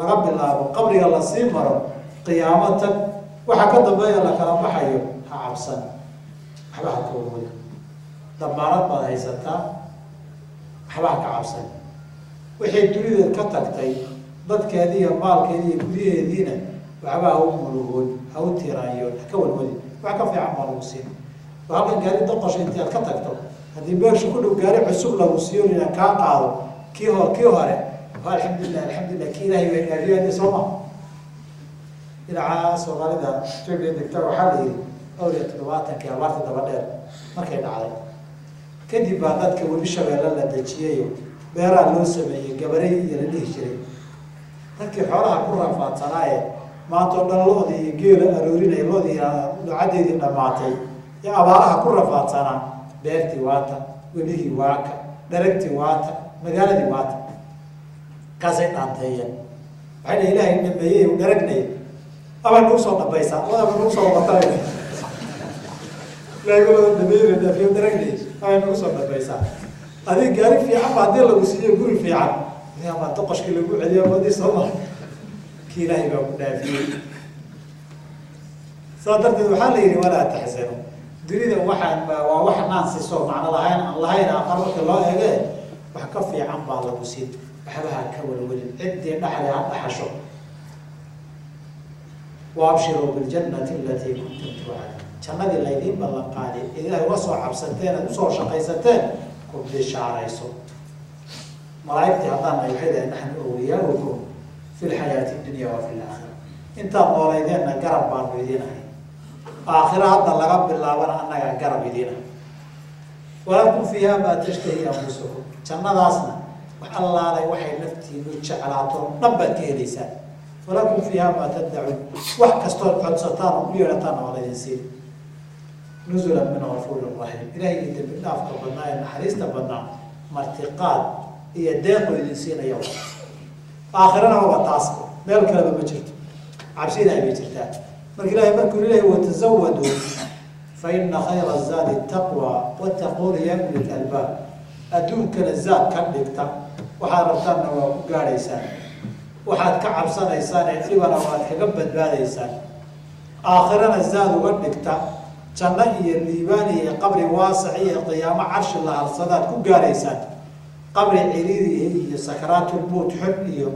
laga bilaabo qabriga lasii maro qiyaamo tag waxa ka dambeeya la kala baxayo, ha cabsan, waxba ha ka warwari, damaanad baad haysataa, waxba ha ka cabsan. Wixii dunideed ka tagtay dadkeedii iyo maalkeedii iyo guryaheediina waxba ha u murugoon, ha u tiraanyoon, ha ka walwali, wax ka fiican baa lagu siin. Oo halkan gaari doqosha intii aad ka tagto haddii meesha ku dhow gaari cusub lagu siiyo ina kaa qaado kii hore alxamdulilah alxamdulilah kii ilaahay baa dhaafiyay soo ma. Dhinaca Soomaalida Ethiopia degta waxaa la yidhi 74kii abaarta daba dheer markay dhacday kadib baa dadka webi Shabeelle la dejiyayo, beeraha loo sameeyey, gabarey iyo la dhihi jiray. Dadkii xoolaha ku rafaadsanaaye maanta oo dhan lo'dii iyo geela aroorinaya, lo'dii locadeedii dhammaatay ee abaaraha ku rafaadsanaa, beertii waata, webigii waaka, dharagtii waata, magaaladii waata, kaasay dhaanteeyeen. Waxay dhahay ilaahay dhameeyey u dharagnay ama nagu soo dhabaysaa ama nagu soo watanay ilaahay wada dhameeyey dhaafiyo dharagnay ama nagu soo dhabaysaa. Adiga gaari fiican ba haddii lagu siiyo guri fiican ama doqoshkii lagu celiyo wadii soo ma kii ilaahay baa ku dhaafiyey. Saa darteed waxaa la yidhi walaa taxzanu. Dunida waxaan waa wax naansiso macno lahayn aan lahayn aqar marka loo eege wax ka fiican baa lagu siin, waxba ha ka walwalin, ciddii dhaxli ha dhaxasho. Waabshiruu biljannati alatii kuntum tuucaduun. Jannadii laydiin ballan qaaday ilaahay uga soo cabsateen aad usoo shaqaysateen ku bishaarayso. Malaa'igtii haddaan nahay waxay dhahay naxnu awliyaaukum fi lxayaati dunya wa fi laakhira. Intaad noolaydeenna garab baanu idiin ahay, aakhira hadda laga bilaabana annagaa garab idiin ahay. Walakum fiiha maa tashtahii anfusukum. Jannadaasna wax allaalay waxay naftiinu jeclaato dhan baad ka helaysaan. Walakum fiiha maa taddacuun. Wax kastood codsataan oo u yeedhataanna waa laydin siin. Nuzulan min gafuurin raxiim. Ilaahigii dembi dhaafka badnaa ee naxariista badnaa martiqaad iyo deequ idin siinaya. Aakhirana waba taas, meel kaleba ma jirto, cabsi ilaahay bay jirtaa. Marka ilahay markuu leeyahay watazawaduu fa ina khayra zaadi taqwa wattaquuna yaa ulil albaab. Adduunkana zaad ka dhigta, waxaad rabtaanna waa ku gaadhaysaan, waxaad ka cabsanaysaan ee dhibana waad kaga badbaadaysaan. Aakhirana zaad uga dhigta, janno iyo liibaan iyo qabri waasac iyo qiyaamo carshi la harsadaad ku gaadhaysaan. Qabri ciriiri iyo sakaraatulmowt xun iyo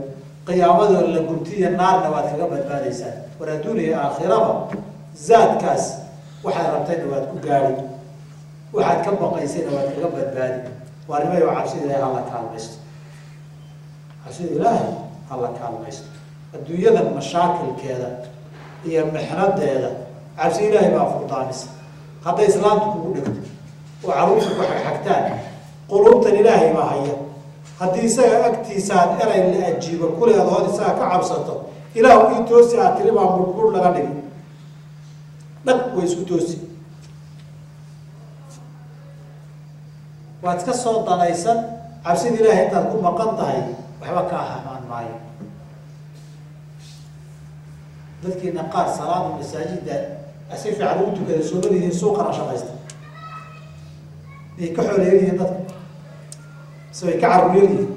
qiyaamadoo la gubtiyo naarna waad kaga badbaadaysaan. War adduun iyo aakhiraba zaadkaas waxaad rabtayna waad ku gaadhi, waxaad ka baqaysayna waad kaga badbaadi. Waa arrimayo cabsida ilaahay hala kaalmaysto, cabsida ilaahay hala kaalmaysto. Adduunyadan mashaakilkeeda iyo mixnadeeda cabsi ilaahay baa furdaamisa. Hadday islaamtu kugu dhigto oo carruurta ku xagxagtaan, quluubtan ilaahay baa haya. Haddii isaga agtiisa aad eray la ajiibo kuleedahood isaga ka cabsato, ilaahu ii toosi aad tiri baa murmur laga dhigi, dhag way isku toosi. Waad ka soo danaysan cabsida ilaahay intaad ku maqan tahay waxba kaa hamaan maayo. Dadkiina qaar salaada masaajida si fiican ugu tukada soomaliyihiin suuqana shaqaysta miyay ka xoolo yaryihiin dadka mise way ka carruur yaryihiin?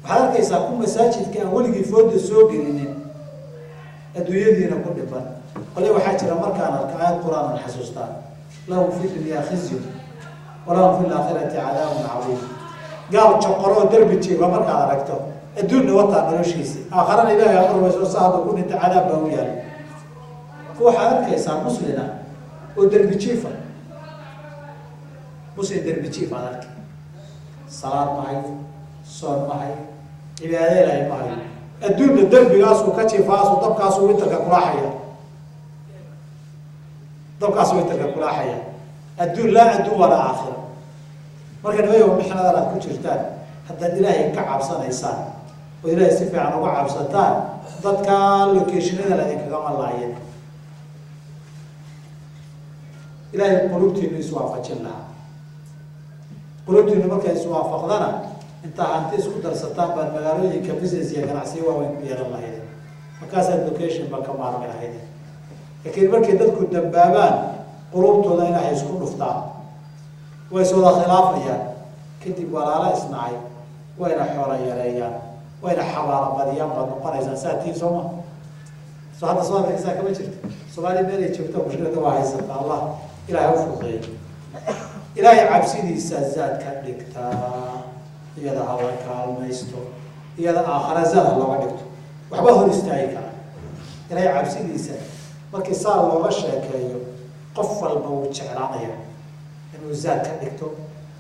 Waxaad arkaysaa ku masaajidka aan weligii fooda soo gelinin adduunyadiina ku dhiban. Qole waxaa jira markaan arka aayad qur-aan aan xasuustaa, lahum fi dunyaa khizyun walahum fi laakhirati cadaabun cadiim. Gaal joqoro oo derbi jiifa markaad aragto adduunna wataa noloshiisi, aakharana ilaahay ama rumayso sa hadda ku dhinta cadaab baa u yaala. Waxaad arkaysaa muslina oo derbi jiifa, muslim derbi jiif aad arkay, salaad ma hayo, soon ma hayo, cibaado ilaahay ma hayo, adduunna derbigaasuu ka jiifaasuu dabkaasuu winterka kulaaxaya, dabkaasuu winterka kulaaxaya. Adduun laa adduun walaa aakhira. Marka nimayow mixnadan aad ku jirtaan Haddaad Ilaahay ka cabsanaysaan oo Ilaahay si fiican uga cabsataan, dadka locationada laidinkagama laayeen. Ilaahay qulubtiinu iswaafajin lahaa. Qulubtiinu markay iswaafaqdana, intaa hanti isku darsataan baad magaalooyinka business iyo ganacsiyo waaweyn ku yeelan lahaydeen, markaasaad location ba ka maarmi lahaydeen. Laakiin markay dadku dambaabaan, qulubtooda Ilaahay isku dhuftaan, way iswada khilaafayaan. Kadib walaalo isnacay wayna xoola yareeyaan, wayna xabaalo badiyaan baad noqonaysaan. Saa tiin sooma so hadda soo arkaysaa kama jirto Soomaaliya meel ay joogto mushkilada waa haysata. Allah Ilahay u fududeeyo. Ilaahay cabsidiisa zaad ka dhigtaa, iyada hala kaalmaysto, iyada aakhara zaad ha looga dhigto, waxba hor istaagi kara. Ilaahay cabsidiisa markii saa looga sheekeeyo, qof walba wuu jeclaanaya inuu zaad ka dhigto.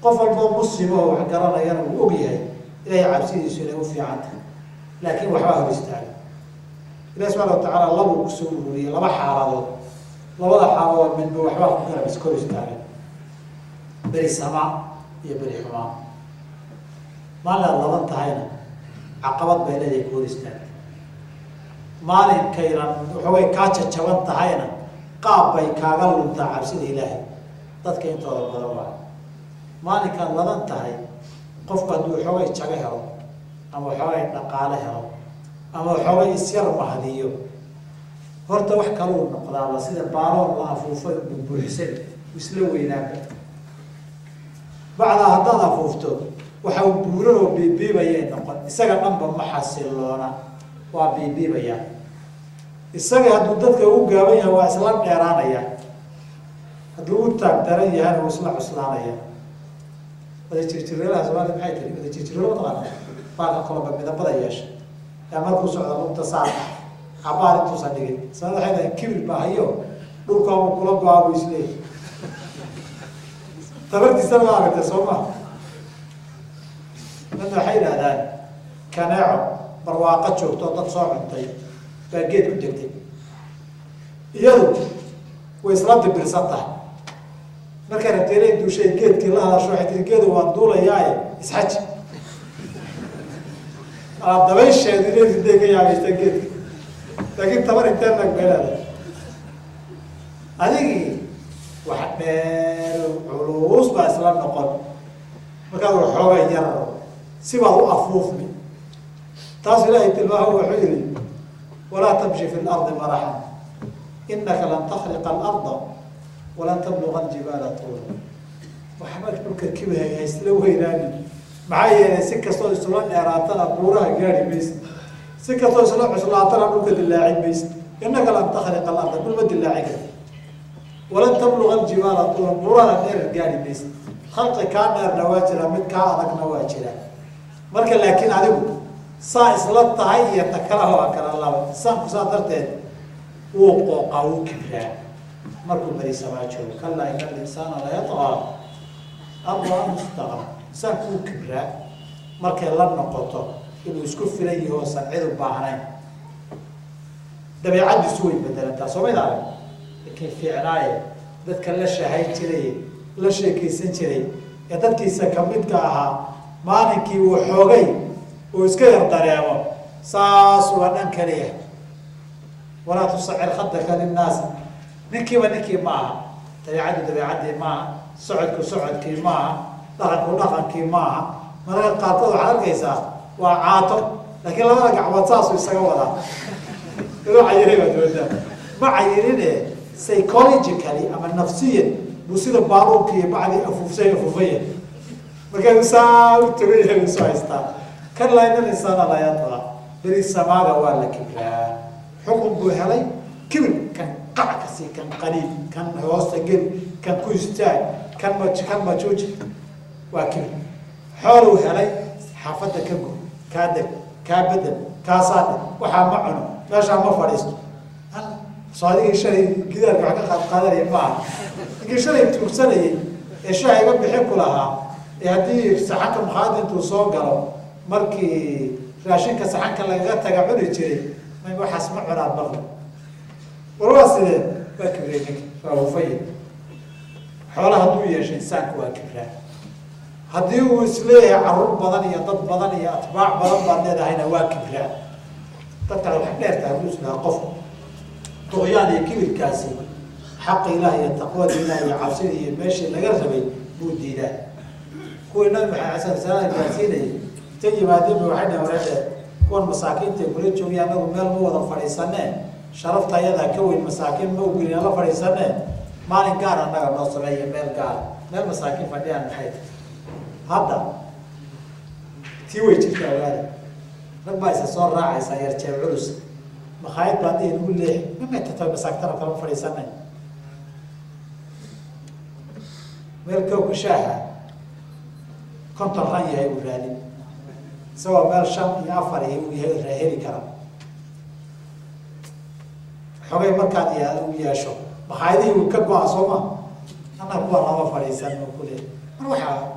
Qof walboo muslima oo wax garanayana wuu og yahay Ilahay cabsidiisu inay u fiican tahay, laakiin waxbaa hor istaaga. Ilahi subxana watacaala labuu kusoo ururiyey laba xaaladood. Labada xaaladood midba waxbaa ku garab iska hor istaaga: beri samaa iyo beri xumaa. Maalin aad laban tahayna caqabad bay leedahay ku hor istaagta, maalinkaynan waxoogay kaa jajaban tahayna qaab bay kaaga luntaa cabsida Ilaahay. Dadka intooda badan waa maalinkaad ladan tahay. Qofku hadduu waxoogay jago helo ama waxoogay dhaqaale helo ama waxoogay isyar mahdiyo, horta wax kaluu noqdaaba, sida baaloon la afuufay bubuuxsan, isla weynaanba. Bacdaa haddaad afuufto, waxa uu buuranoo biibiibayay noqon. Isaga dhanba ma xasiloona, waa biibiibaya. Isaga hadduu dadka u gaaban yahay, waa isla dheeraanaya; hadduu u taag daran yahana, wuu isla cuslaanaya. Wada jirjireelaha Soomaalida maxay tiri? Wada jirjireelo mataqaana? Baalka koloba midabada yeesha yaa markuu socda lugta saar cabaar intuusan dhigin. Soomaalida waxay dhahay kibir baa hayo, dhulkaamu kula go-aa buu isleeyahy. Tabartiisana waa aragtay, soo ma? Dadna waxay yidhahdaan kaneeco barwaaqo joogto dad soo cuntay baa geed ku degtay. Iyadu way isla dibirsan tahay. Markay rabtay inay duushay, geedkii la hadasho. Waxay tiri: "Geedu, waan duulayaaye, isxaji." Dabaysheedu inay riday ka yaabaysta geedka, laakiin tabar intee nag bay leedahay. Adigii wax dheer culus baa isla noqon markaad waxooga yar sibaad u afuufmi. Taas Ilaahay tilmaamo, wuxuu yihi: "Walaa tamshi fi lardi maraxan, inaka lan takhriqa alarda walan tabluga aljibaala tuula." Waxba dhulka kibahay ha isla weynaanin. Maxaa yeelay, si kastoo isula dheeraatana buuraha gaari maysa, si kastoo isula cuslaatana dhulka dilaacin maysa. Inaka lan takhriqa alarda, dhul ma dilaaci karti, walan tabluga aljibaala tuula, buurahana dheerar gaari maysa. Khalqi kaa dheerna waa jira, mid kaa adagna waa jira. Marka laakiin adigu saa isla tahay iyo takalaha waa kala laba. Insaanku saa darteed wuu qooqaa, wuu kibraa markuu berisamaa joogo. Kalaa ina alinsaana layatqaa an ra'ahu istaqna. Insaanku wuu kibraa markay la noqoto inuu isku filan yaho osan cid u baahnayn. Dabeicaddiisu way bedelantaa, soo mayd arag? Ninkii fiicnaaye dadka la shahayn jiray, la sheekaysan jiray ee dadkiisa kamidka ahaa, maalinkii uu xoogay uu iska yar dareemo, saas waa dhan kaliya. Walaa tusacir khadaka linnaasi. Ninkiiba ninkii ma aha, dabeicaddu dabeicaddii maaha, socodku socodkii maaha, dhaqanku dhaqankii maaha. Mararka qaarkood waxaad arkaysaa waa caato, laakiin labada gacmood saasuu isaga wadaa, inuu cayiray baad moodaa. Ma cayirine, psychologically ama nafsiyan buu sida baaruurka iyo bacdii afuufsay afuufaya. Markaasuu saa u togan yahay isu haystaa. Kalaa ina alinsaana la yatqa. Beri samaaga waa la kibraa. Xukun buu helay, kibir kan qac kasi, kan qaniin, kan hoosta geli, kan ku istaag, kan ma kan majuuji, waa kibir. Xooluu helay, xaafadda ka gur, kaa deg, kaa bedel, kaa saadhe, waxaa ma cuno, meeshaa ma fadhiisto. Soo adigii shalay gidaarka wax ka qaad qaadanaya maaha. Ninkii shalay tuugsanayay ee shaaha iga bixin ku lahaa, ee haddii saxanka makhaayadda intuu soo galo markii raashinka saxanka lagaga taga cuni jiray, may waxaas ma cunaad maqli. War waa sidee? Waa kibray ninka, waa hufaya. Xoola hadduu yeesho insaanku waa kibraa. Haddii uu isleeyahay carruur badan iyo dad badan iyo atbaac badan baad leedahayna waa kibraa. Dadka wax dheer tahay buu islahaa qofku. Duqyaan iyo kibirkaasi xaqa Ilaah iyo taqwada Ilaah iyo cabsida iyo meeshii laga rabay buu diidaa. Kuwii Nabi Maxamed sallallahu alayhi wasallam gaarsiinayay intay yimaadeen bay waxay dhaheen wareer kuwan masaakiinta kula joogay annagu meel ma wada fadhiisanee, sharafta ayadaa ka weyn masaakiin ma ogolin la fadhiisanee, maalin gaar annaga noo sameeya meel gaar, meel masaakiin fadhiyaan maxay tahay? Hadda tii way jirtaa ogaada, rag baa isa soo raacaysaa yar jeeb culus, makhaayad baa dhihi lagu leexi mamay tatay masaakintana kalama fadhiisanay, meel kowka shaaha 50 ran yahay uu raadin, isagoo meel 5 iyo 4 iyo uu yahay heli kara. Xogay markaad uu yeesho makhaayadihii uu ka go-a soo ma anna kuwa lama fadhiisan oo kule mar waxaa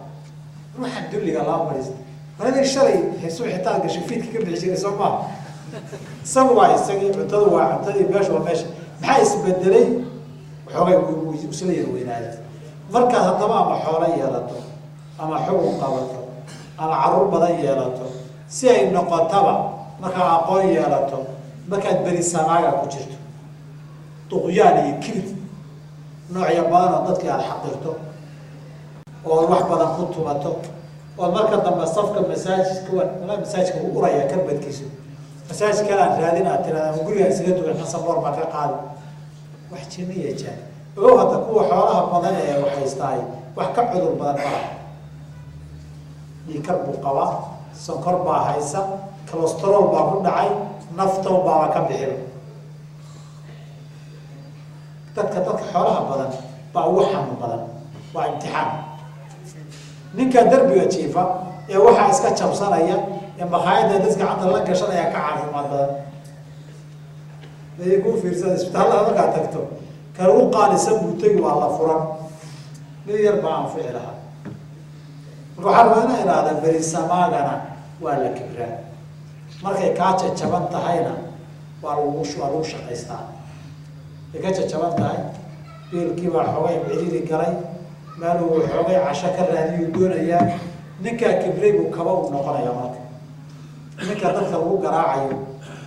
ruuxan dulliga lama fadhiisan maradii shalay subaxitaan gashay fiidka ka bixi jiray soo maa. Isagu waa isagii, cuntadu waa cuntadii, meeshu waa meesha. Maxaa isbedelay? Xoogay isla yar weynaaday. Markaad haddaba ama xoolo yeelato ama xugun qabato ama carruur badan yeelato, si ay noqotaba markaad aqoon yeelato, markaad beri samaaga ku jirto duqyaan iyo kibir noocya badan oo dadkii aada xaqirto oo wax badan ku tumato, oo marka dambe safka masaajidka walaa masaajidka uu uraya karbadkiisu, masaajid kale aan raadin aad tirahda ama gurigaan isaga dugan xasanboor baan ka qaadi wax jinniya jaan. Ogow hadda kuwa xoolaha badan ee waxaystaay wax ka cudur badan malaha. Dhiikar buu qabaa, sonkor baa haysa, cholesterool baa ku dhacay, naftow baaba ka bixiba. Dadka xoolaha badan baa ugu xanuun badan, waa imtixaan. Ninka darbiga jiifa ee waxaa iska jabsanaya ee makhaayadda dadka gacanta la gashanaya ka caafimaad badan. Day ku fiirsada isbitaallada markaad tagto kan ugu qaalisan buu tegi, waa la furan, mid yar baa anfici lahaa. Marka waxaa rabaa inaa ihahda beri samaagana waa la kibraa, markay kaa jajaban tahayna waa lagu shaqaystaa. Ay ka jajaban tahay biilkii baa xoogay ciriiri galay, meel uu xoogay casho ka raadiyuu doonayaa, ninkaa kibray buu kaba u noqonaya. Marka ninka dadka lagu garaacayo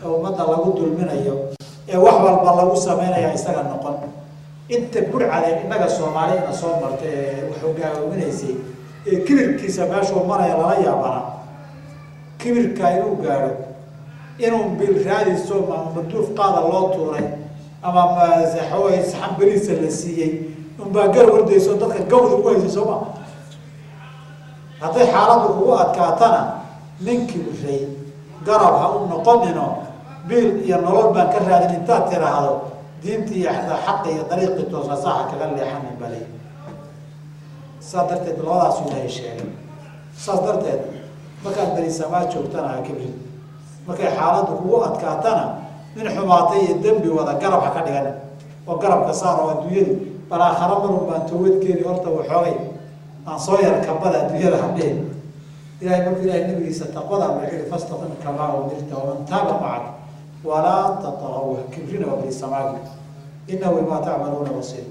ee ummadda lagu dulminayo ee wax walba lagu sameynaya isaga noqon. Inta burcadeen innaga Soomaali ina soo martay ee wax hogaaminaysay ee kibirkiisa meeshuu maraya lala yaabana, kibirka inuu gaadho inuu bil raadiso maduuf qaada loo tuuray ama saxan beriisa la siiyey unbaa gar wardayso dadka gawda ugu haysay sooma. Hadday xaaladdu kugu adkaatana nin kibray garab ha u noqonino, biil iyo nolol baan ka raadin intaad tiraahdo diintii iyo xaqa iyo dariiqii toosa saaxa kaga leexanin balay. Saas darteed labadaas Ilaahay sheegay. Saas darteed markaad berisamaa joogtana ha kibrin, markay xaaladdu kugu adkaatana nin xumaatay iyo dembi wada garab ha ka dhigan oo garabka saar oo adduunyadu bal aakhara marun baan toobad keeni horta waxoogay aan soo yar kabada adduunyada ha dhihin. Ilahay markuu Ilahay nabigiisa taqwada amray wuxuu yihi fastaqim kamaa umirta waman taaba macak walaa tatagaw, kibrina waa berisamaagi, innahu bimaa tacmaluuna basiir.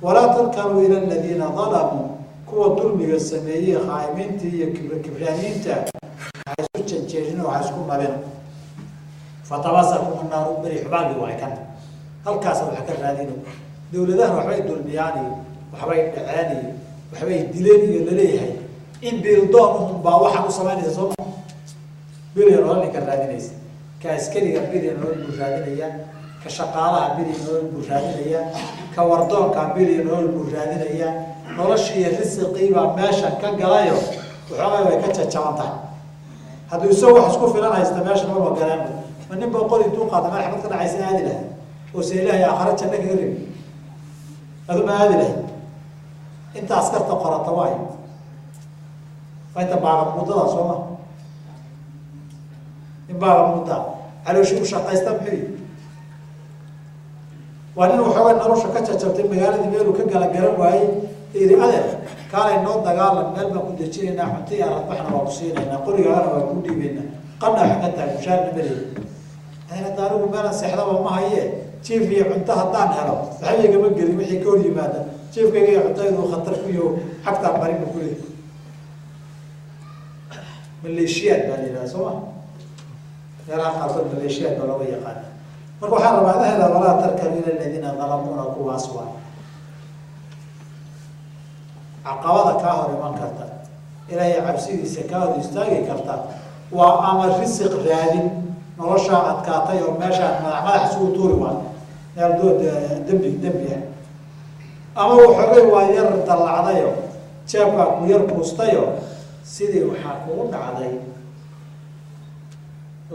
Walaa tarkanuu ila aladiina dalamuu, kuwa dulmiga sameeyey khaa'imiintii iyo kibraaniyiinta ha isu janjeerin oo ha isku nabin. Fatabasakum naaru, beri xumaagi waay kan halkaas waxa ka raadino. Dowladahan waxbay dulmiyaan iyo waxbay dhaceen iyo waxbay dileen iyo laleeyahay in biildoon uhun baa waxaan u samaynaysa sooma. Bilyan nolol ninka raadinaysa, ka askariga bilyan nolol buu raadinayaa, ka shaqaalaha bilyan nolol buu raadinayaa, ka wardoonka bilyan nolol buu raadinayaa. Noloshii iyo risiqii baa meeshan ka galayo waxoogay way ka jajaban tahay. Hadduu isagoo wax isku filan haysta meeshan maba galeenba. Ma nin baa qori intuu qaata meel xabad ka dhacaysa aadi lahay oo se Ilaahay aakhara janno kaga rebi, adu ma aadi lahay? Inta askarta qorata waayo waa inta baagamuudada sooma, in baagamuuda calooshii u shaqaysta muxuu yihi waa nin waxoogay nolosha ka jajabtay magaaladii meeluu ka gala garan waayey yidhi adeer kaalay noo dagaalan, meel baan ku dejinaynaa, cunto iyo aradbaxna waa ku siinaynaa, qorigaagana waa kuu dhiibaynaa, qadha waxa ka tahay mushaarna maleyi. Hadda anigu meelan seexdaba ma haye, jiif iyo cunto haddaan helo waxba igama gelin, wixii ka hor yimaada jiifkayga iyo cuntaydu khatar ku yaho xagtaan marin bu kuleeyahy. Maleeshiyaad baa la yidhahda soo ma? Meelaha qaarkood maleeshiyaad baa looga yaqaana. Marka waxaa rabaa ahla walaa tarkanu ila aladiina dalamuuna, kuwaas waa caqabada kaa hor iman karta, ilaahay cabsidiisa kaa hor istaagi karta. Waa ama risiq raadin, noloshaa adkaatay oo meeshaan madax madax isugu tuuri waa meel dood dembi dembi ah, ama waxoogay waa yar dallacdayo, jeebkaa ku yar kuustayo, sidii waxaa kugu dhacday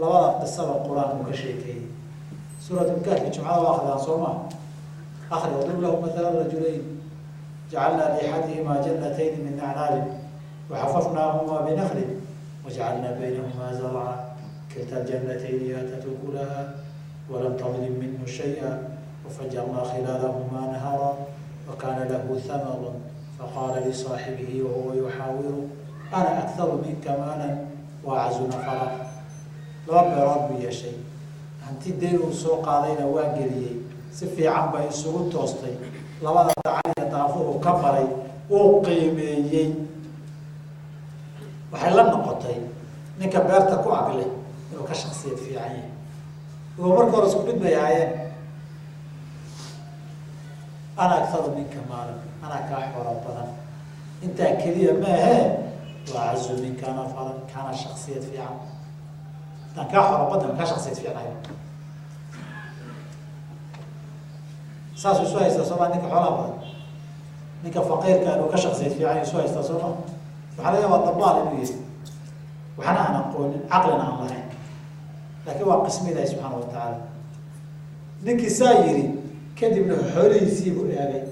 labada qisaba Qur-aanku ka sheekeeyey. Suuratulkahfi jumcada waa akridaan soo maa? Akri wadrib lahu mathala rajulayn jacalnaa liaxadihimaa jannatayni min acnaabin waxafafnaahumaa binaklin wajacalnaa baynahumaa zarca kilta aljannatayni aatat ukulaha walam tadlim minhu shaya wafajarnaa khilaalahumaa nahara wakana lahu hamarun faqaala lisaaxibihi wahuwa yuxaawiru ana akharu minka maalan waacazu nafara. Laba beerood buu yeeshay, hanti dayn uu soo qaadayna waa geliyey, si fiican bay isugu toostay, labada dacaniya daafuhu ka maray, wuu qiimeeyey. Waxay la noqotay ninka beerta ku agle inuu ka shaksiyad fiican yahay. Oo marka hore isku mid bay ahaayeen. Ana akharu minka maalan, anaa kaa xoolo badan, intaa keliya ma ahee, waacazu minka nafaran, kaana shaksiyad fiican. Intaan kaa xoolo badan kaa shaksiyad fiicnayo, saasuu isu haystaa sooma? Ninka xoolaha badan ninka faqiirka inuu ka shaksiyad fiican isu haystaa sooma? Waxaa laga yaabaa dabaal inuu yahay, waxna aan aqoonin, caqlina aan lahayn, laakiin waa qismi Ilaahi subxaana watacaala. Ninkii saa yiri kadibna xoolihiisiibuu eegay,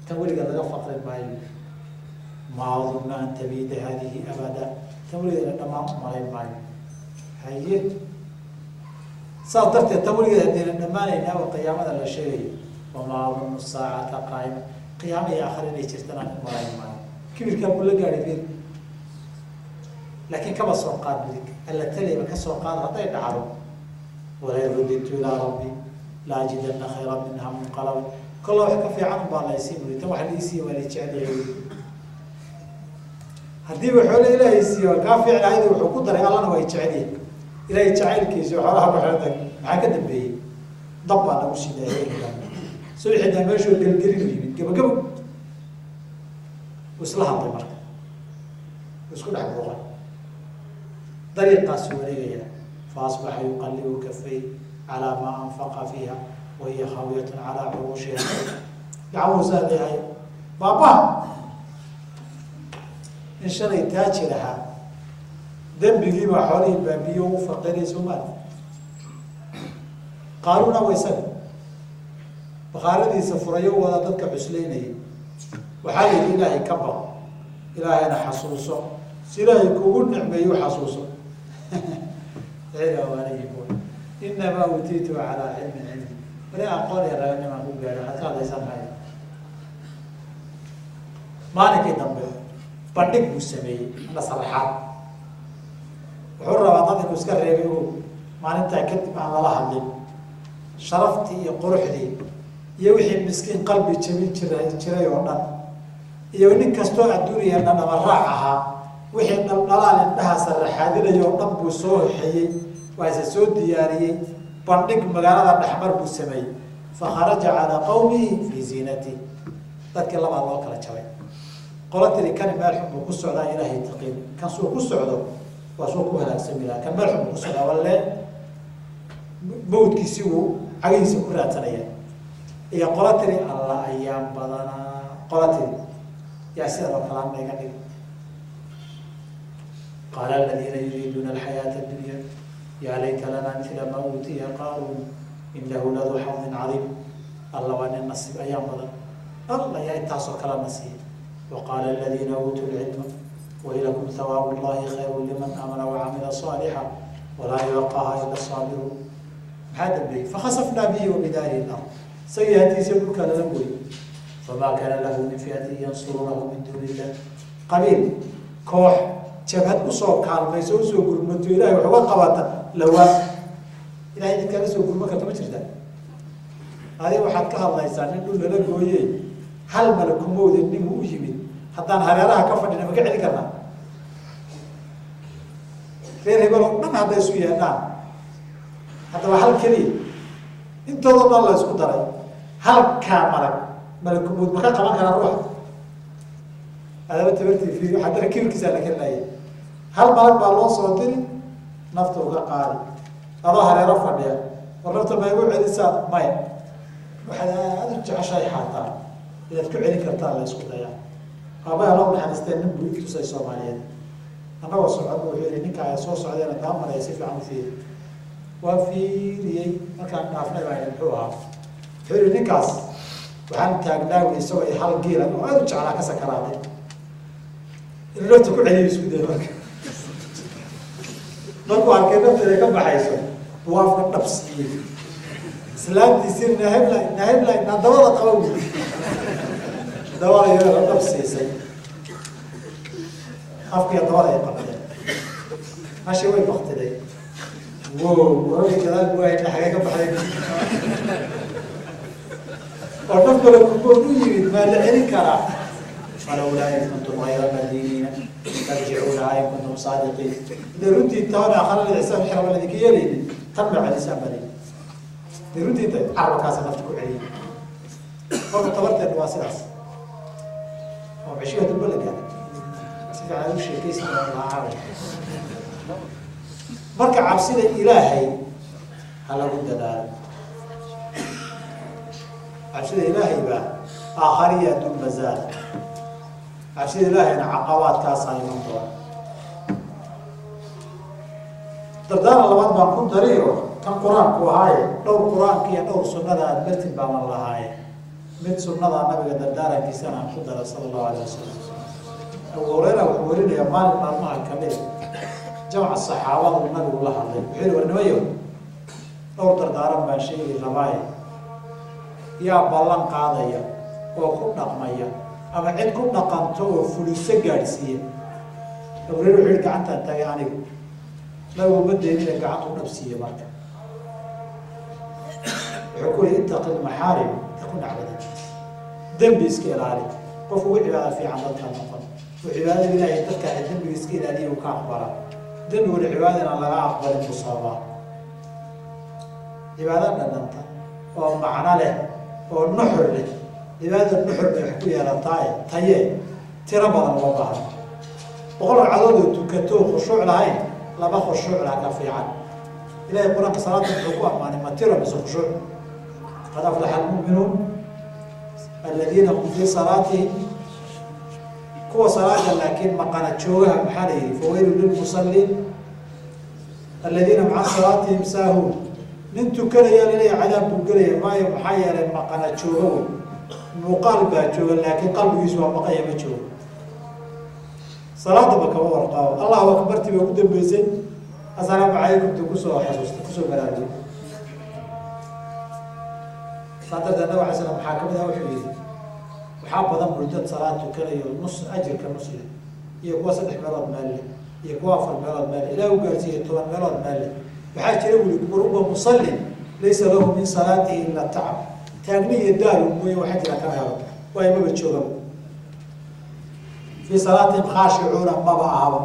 tan weliga laga faqri maayo, maa adunna an tabiida haadihi abada, tan weligeeda dhammaan umalayn maayo. Haye, saas darteed tan weligeed haddayna dhammaanayna oo qiyaamada la sheegayo, wamaa adunnu saacata qaa'ima, qiyaama iyo aakhira inay jirtana umalayn maayo. Kibirkaa buu la gaadhay bir, laakiin kaba soo qaad bidig alla talayba ka soo qaad hadday dhacdo, walain rudidtu ilaa rabbi la ajidana khayra minha munqalaba, kolla wax ka fiican unbaa laysiin buri, tan wax liisiiya waa la jecelyahay. Haddiiba xoole Ilaahay siiyo waa kaa fiicnahayd, wuxuu ku daray allana waa jecelyahay, Ilaahay jacaylkiisa xoolaha ku xirantay. Maxaa ka dambeeyey? Dab baa lagu sidaayay. Subaxii meeshuu gelgelinu yimid, gabagabo uu isla hadlay, marka uu isku dhex buuqay, dariiqaasu wareegaya. Fa asbaxa yuqallibu kafay calaa maa anfaqa fiiha wahiya khaawiyatun calaa curuushiha. Gacmuhu saa leeyahay, baabaha in shalay taajir ahaa dembigiibaa xoolihii baabiyo u faqiray soomaali. Qaaruuna wa isaga bakhaaradiisa furayo wada dadka cuslaynayay. Waxaa la yidhi Ilaahay ka baq, Ilaahayna xasuuso, si Ilaahay kugu nicmeeyo xasuuso. Inamaa uutiitu calaa cilmin cindi, wali aqoon iyo raganimaan ku gaadho, waxaad ka hadlaysaa maxay? Maalinkii dambe bandhig buu sameeyey ana saraxaad, wuxuu rabaa dad inuu iska reebay o maalintaa kadib aan lala hadlin. Sharaftii iyo quruxdii iyo wixii miskiin qalbi jabin jira jiray oo dhan, iyo nin kastoo adduuniya dhadhama raac ahaa, wixii dhaldhalaal indhaha saraxaadinaya oo dhan buu soo hoxeeyey, waa isa soo diyaariyey. Bandhig magaalada dhexmar buu sameeyey. Fakharaja calaa qawmihi fii ziinatih. Dadkii labaa loo kala jabay. Qola tiri kani meel xun buu ku socdaa, Ilaahay taqiin, kan suu ku socdo waa suu ku halaagsami lahaa, kan meel xun buu ku socdaa, walle mawdkiisi wuu cagihiisa ku raadsanaya. Iyo qola tiri alla ayaan badanaa, qola tiri yaa sidan oo kale ana iga dhig. Qaala aladiina yuriiduuna alxayaata addunya yaa layta lanaa mila maa uutiya qaaruun inahu laduu xadin cadiim. Alla waa nin nasiib ayaan badan, alla yaa intaasoo kala nasiiya. Waqaala aladiina uutuu lcilma waylakum hawaabu llahi khayru liman aamana wacamila saalixa walaa yulaqaaha ila saabiruun. Maxaa dambeeyey? Fakhasafnaa bihi wa bidaarihi lard, isagii hantiisa dhulkaa lala gooyey. Famaa kaana lahu min fiatin yansuruunahu min duuni illah, qabiil koox jabhad usoo kaalmayso usoo gurmato Ilahay wax uga qabata lawaa. Ilahay cid kala soo gurman karta ma jirta. Adiga waxaad ka hadlaysaa nin dhul lala gooye, hal malakumowda ningu u yimid, haddaan hareeraha ka fadhina ma ka celin karnaa? Reer hebel oo dhan hadday isu yeedhaan, haddaba hal keliya intoodoo dhan la isku daray, halkaa malag malakumuud ma ka qaban karaa ruuxa? Adaba tabartii fiiri, haddana kibirkiisaa la kerinaya. Hal malag baa loo soo diri, nafta uga qaadi, adoo hareero fadhiya, war nafta ma igu celisaa? Maya, waxaad aada u jeceshahay xaataa inaad ku celin kartaa la isku dayaa. Aabbaha loo naxariisteen nin buu itusay Soomaaliyeed, annagoo socon wuxuu yihi ninka ayaa soo socdayna daa maraya, si fiican u fiiri. Waa fiiriyey, markaan dhaafnay baa idhi muxuu ahaa? Wuxuu yihi ninkaas waxaan taagnaa wi isagoo hal geela oo aada u jeclaa ka sakaraaday, inuu nafta ku celiyo isku day. Marka markuu arkay nafta inay ka baxayso buu afka dhab siiyey islaantiisii, nahebla nahebla naa dabada qaba wi, dabada iyada dhab siisay, afkiiyo dabada ay qabteen, hashi way baktiday. Wow, wararkii gadaal bu ahayna xagee ka baxday oo naf kale kubood u yimid? Maa la celin karaa? Falawlaa in kuntum gayra madiiniina tarjicuunahaa in kuntum saadiqiin. Hadday runtii taana akhrada ixsaan xirama ladinka yeelaynin, tan ma celisaan baa layidhi. Hadday runtii tahay carabkaasa nafta ku celiyay. Horta tabarteedna waa sidaas oo ceshiga dulba la gaaray, si fiican aad u sheekaysa lacaabay. Marka cabsida Ilaahay ha lagu dadaalo, cabsida Ilaahay baa aakhariya adduun bazaal. Cabsida Ilaahayna caqabaadkaasaa iman doona. Dardaaran labaad baan ku dariyo, tan qur-aanku ahaaye, dhowr qur-aanka iyo dhowr sunnada aad martin baaman lahaaye, mid sunnada nabiga dardaarankiisana aan ku dara sala allahu alayh wasalam. Abu Hureyra wuxuu werinayaa maalin maalmaha kamida jamca saxaabadu nabigu la hadlay, wuxuu yihi war nimayo, dhowr dardaaran baan sheegi rabaaye, yaa ballan qaadaya oo ku dhaqmaya ama cid ku dhaqanto oo fuliso gaadhsiiya? Abu Hureyra wuxuu yihi gacantaan taagay anigu. Nabigu ma deynina, gacantu dhabsiiya. Marka wuxuu ku yihi ittaqi lmaxaarim takun acbadan, dembi iska ilaali, qofku ugu cibaada fiican dadkaa noqon oo cibaadada Ilaahay dadkaa dembiga iska ilaaliya uu ka aqbalaa. Dembiguna cibaada inaan laga aqbalin buu sababaa. Cibaado dhadhanta oo macno leh oo nuxur leh, cibaadada nuxur bay wax ku yeelataaye tayee tiro badan uma baahna. 100 ragcadood oo tukato oo khushuuc lahayn, laba khushuuc laha ka fiican. Ilahay qur-aanka salaada muxuu ku ammaanay? Ma tiro mise khushuuc? Qad aflaxa almu'minuun aladiina hum fii salaatihim, kuwa salaada laakiin maqana joogaha maxaa la yihi? Fawaylu lilmusalliin aladiina maca salaatihim saahuun. Nin tukanaya laleeya cadaab buu gelaya, maayo maxaa yeelay maqana jooga wey, muuqaal baa jooga laakiin qalbigiisu waa maqanya, ma joogo, salaadaba kama warqaabo. Allahu akbartii baa ugu dambeysay, assalaamu calaykum tu kusoo xasuustay, kusoo baraarugay. Saa darteed nabig alay slam maxaa kamid ah? Wuxuu yihi waxaa badan buri dad salaad tukanayo nus ajirka nus leh, iyo kuwa 3 meelood meel leh, iyo kuwa 4 meelood meel leh, ilaah u gaarsiiyey 10 meelood meel leh. Waxaa jira wuli ruba musallin laysa lahu min salaatihi ila tacab, taagni iyo daaru mooye waxaa jira kama helo, waayo maba joogaba. Fii salaatihim khaashicuuna maba ahaba.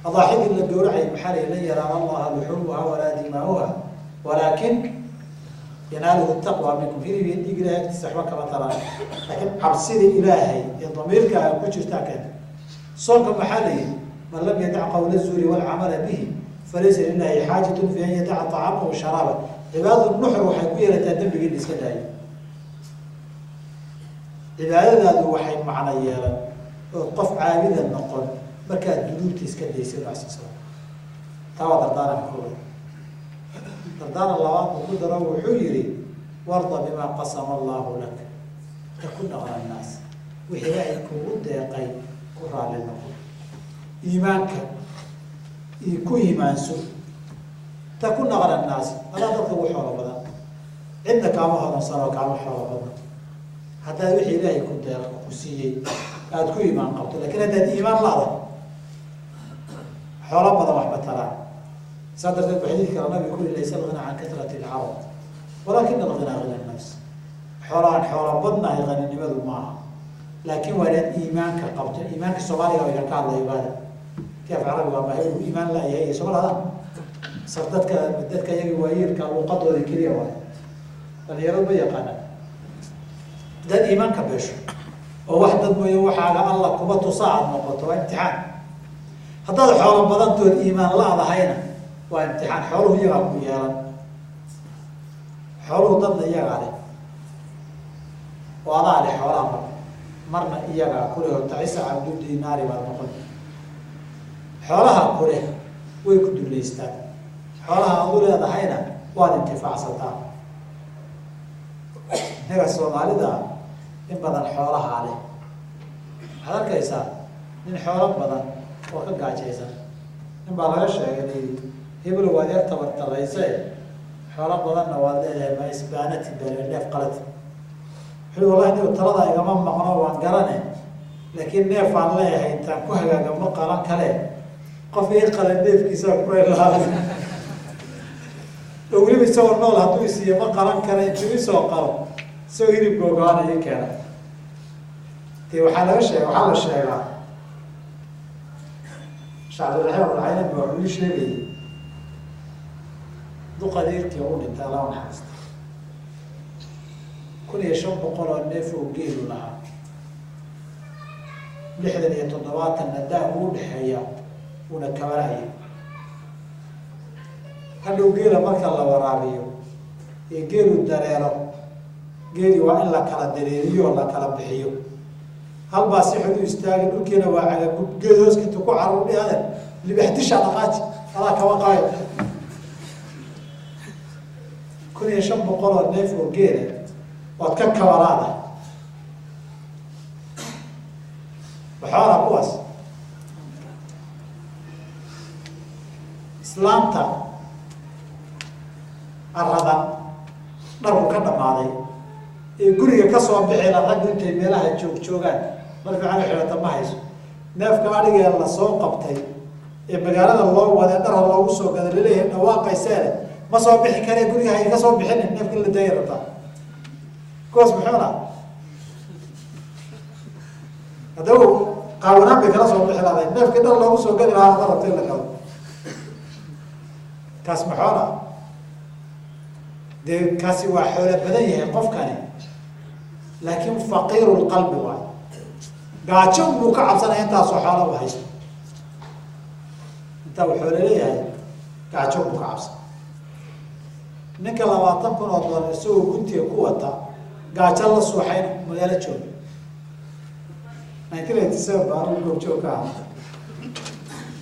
Adaaxidii la gowracay maxaa la lan yanaala allaha luxuumuha walaa dimaauha walaakin yanaaluhu taqwa minkum. Hilib iyo dhiig Ilahay agtiisa waxba kama taraan, laakiin cabsida Ilaahay ee damiirka ku jirtaa keenta. Soonka maxaa la yihi? Man lam yadac qawla zuuri walcamala bihi falaysa lilahi xaajatun fi an yadaca طacaamahu sharaaba. Cibaadadu nuxur waxay ku yeelataa dembigii la iska daayo. Cibaadadaadu waxay macno yeelan ood qof caabida noqon markaad dunuubta iska daysa nacsiisa. Taa waa dardaaran koowaad. Dardaaran labaad buu ku daro, wuxuu yihi warda bimaa qasama allahu lak takun aqna annaas. Wixii Ilaahay kugu deeqay ku raalli noqon, iimaanka iyo ku iimaanso, takun aqna annaas. Adaa dadka ugu xoolo badan, cidna kaama hodansan oo kaama xoolo badna haddaad wixii Ilaahay ku deeq ku siiyey aada ku iimaan qabto. Lakin haddaad iimaan la'da, xoolo badan waxba taraan. Saa darteed ba xadiid kale nabiga ku yiri laysa alghinaa can katrati alcarab walaakina alghinaa ghina nafs. Xoolahaan xoola badnahay haninimadu maaha, laakiin waa inaad iimaanka qabto. Iimaanka Soomaaliga iga ka hadlay ogaada. Kii af carabiga ma uu iimaan laayahay soo lahadan sar dadka iyaga waayeelka luqadooda keliya waay dhalinyaradu ma yaqaanaan dad iimaanka beesho oo wax dad mooyo waxaaga alla kuma tusa aad noqoto waa imtixaan. Haddaad xoolo badantood iimaan la-dahayna waa imtixaan. Xooluhu iyagaa ku yeelan, xooluhu dadna iyagaa leh oo adaa leh xoolaha marka marna iyagaa kuleh oo tacisa cabdu dinaari baad noqon. Xoolaha kuleh way ku duleystaan, xoolaha aad u leedahayna waad intifaacsataa. Innaga Soomaalida in badan xoolahaa leh waxaad arkaysaa nin xoolo badan oo ka gaajaysan. Nin baa laga sheegay layidhi hebelo waad yar tabartarayse xoolo badanna waad leedahay ma isbaanati baleneef qalati. Wuxuu wallahi nigu talada igama maqno waan garane, laakiin neefaan leeyahay intaan ku hagaaga ma qalan kale, qof ii qalan neefkiisaa kuray lahaa oo weliba isagoo nool hadduu isiiyo ma qalan kale intuu isoo qalo isagoo hilib googo-aan ii keena. Dee waxaa laga sheega waxaa la sheegaa Sheekh Cabdiraxiim Abulcaynabi wuxuu ii sheegayay duqadiirkii u dhintay Allah u naxariista 1500 oo neef oo geelu lahaa, 60 iyo 70 daa uu dhexeeya uuna kabanaya. Hadhow geela marka la waraabiyo ee geelu dareero, geeli waa in la kala dareeriyo la kala bixiyo. Halbaa si xun u istaagay dhulkiina waa cagagub, geed hooska intuu ku carur dhihi adeer libax disha dhaqaaji adaa kaba qabay. 1500 oo neef oo geela waad ka kabalaada maxoola kuwaas. Islaamta aradan dharku ka dhamaaday ee guriga kasoo bixila raggu intay meelaha joog joogaan mar fiican xidhata ma hayso. Neefka adhigee lasoo qabtay ee magaalada loo waday dharha loogu soo gada laleeyahay dhawaaqayseene ma soo bixi karee guriga hay ka soo bixinin neefka la daaya rabtaa kuwaas muxuuna haddaba qaawanaan bay kala soo bixi lahaday neefkii dhar loogu soo gadi lahaa hada rabta in la gado kaas maxoona. Dee kaasi waa xoolo badan yahay qofkani, laakiin faqiiru lqalbi waay, gaajo buu ka cabsanaya intaasoo xoola u haysto, intaa uu xoolo leeyahay gaajo buu ka cabsan. Ninka 20,000 oo doolar isagoo guntiga ku wata gaajo la suuxayn magaalo jooga. 1987 baa anigu goobjoog ka ahaa.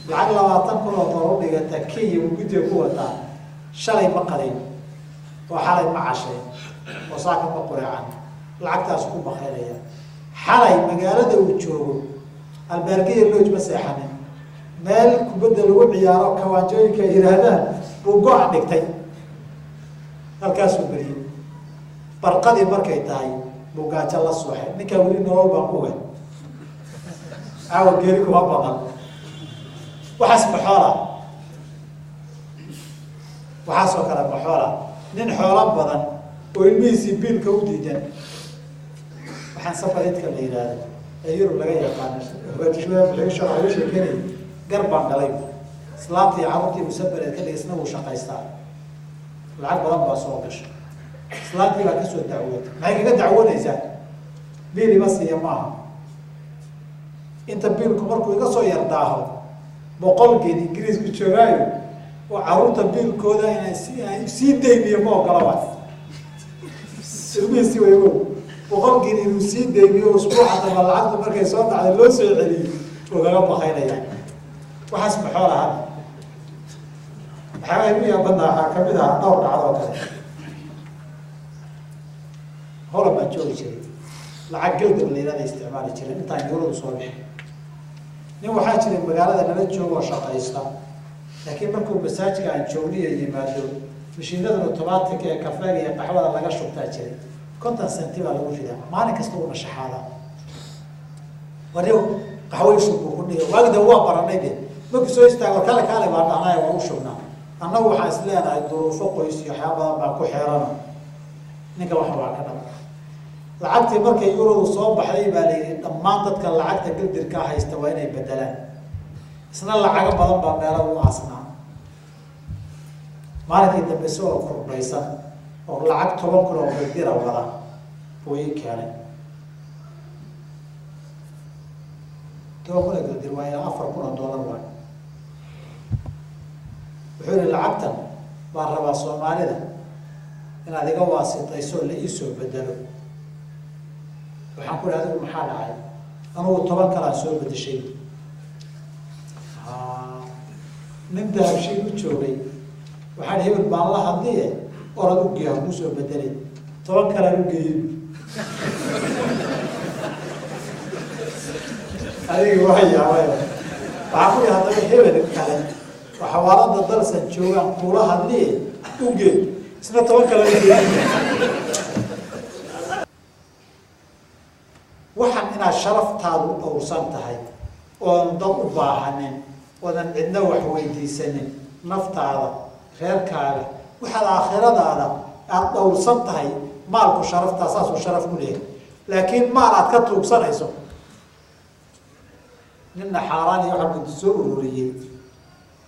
Lacag 20,000 oo doolar u dhigata Kenya uu guntiga ku wataa, shalay ma qadayn oo xalay ma cashayn oo saaka ma qureecan, lacagtaas ku bakaylaya. Xalay magaalada uu joogo albaargiya looj ma seexanin, meel kubadda lagu ciyaaro kawaanjooyinka ay yihaahdaan buu go-a dhigtay, halkaasuu beriyey. Barqadii markay tahay buu gaajo la suuxay. Ninkaa weli nolol baan ku oga caawa geeri kuma baqan. Waxaas maxoola, waxaasoo kale maxoola. Nin xoolo badan oo ilmihiisii biilka u diidan, waxaan safaridka la yidhaahdo ee Yurub laga yaqaano ga sheekenay gar baan dhalay islaamtii carruurtii uu safareed ka dhigay, isna wuu shaqaystaa, lacag badan baa soo gasha. Islaamtii baa kasoo dacwootay. Maxay kaga dacwoonaysaa? Biil ima siiya maaha, inta biilku markuu iga soo yardaaho 100 geed Ingiriisku joogaayo oo carruurta biilkooda inaan sii daymiyo ma ogola waay. Ilmihiisi waygo 100 geed inuu sii daymiyo usbuuca damba lacagtu markay soo dhacday loo soo celiyo uu kaga bakaynaya. Waxaas maxool ahaa. Waxyaabaha igu yaabadnaa waxaa kamid ahaa dhowr dhacdo oo kale. Holan baan joogi jiray, lacag galdab la yihahda isticmaali jiray intaan yuuradu soo bixin. Nin waxaa jiray magaalada nala jooga oo shaqaysta, laakiin markuu masaajka aan joogniyo yimaado mashiinadan otomaatika ee kafeega iyo qaxwada laga shubtaa jiray, 50 senti baa lagu ridaa maalin kasta uuna shaxaadaa. Waryow qaxwo ishub buu ku dhiga waagida waa baranay de markuu soo istaago kaale kaale baa dhahnaayo waa u shubnaa. Annagu waxaan is leenahay duruufo qoys iyo waxyaaba badan baa ku xeerana, ninka waxa waa ka dhab. Lacagtii markay yuradu soo baxday baa la yidhi dhammaan dadka lacagta galdirkaa haysta waa inay bedelaan. Isna lacago badan baa meelo u aasnaa. Maalinkii dambe isagoo kordhaysan oo lacag 10,000 oo dira wada buu ii keenay. 10,000 oo dir waa ilaa $4,000 waay. Wuxuu yihi lacagtan baan rabaa Soomaalida inaad iga waasitayso la ii soo bedelo. Waxaan ku ihi adigu maxaa dhacay? Anugu 10 kalaan soo bedeshay. Nin dahabshiil u joogay waxaan hebel baan la hadliye orad u geeya ku soo bedelay 10 kalaan u geeyey. Adiga waa yaabay. Waxaan ku ihi haddaba hebel kale xawaalada dalsan joogaan kula hadliye u geey isna 10 kalaan u geeyey. Waxaan inaad sharaftaadu dhowrsan tahay oon dad u baahanin oodan cidna wax weydiisanin naftaada reerkaaga waxaad aakhiradaada aada dhowrsan tahay maalku sharaftaa saasuu sharaf ku leeyahay. Laakiin maal aad ka tuugsanayso ninna xaaraan iyo waxaa kuntu soo ururiyey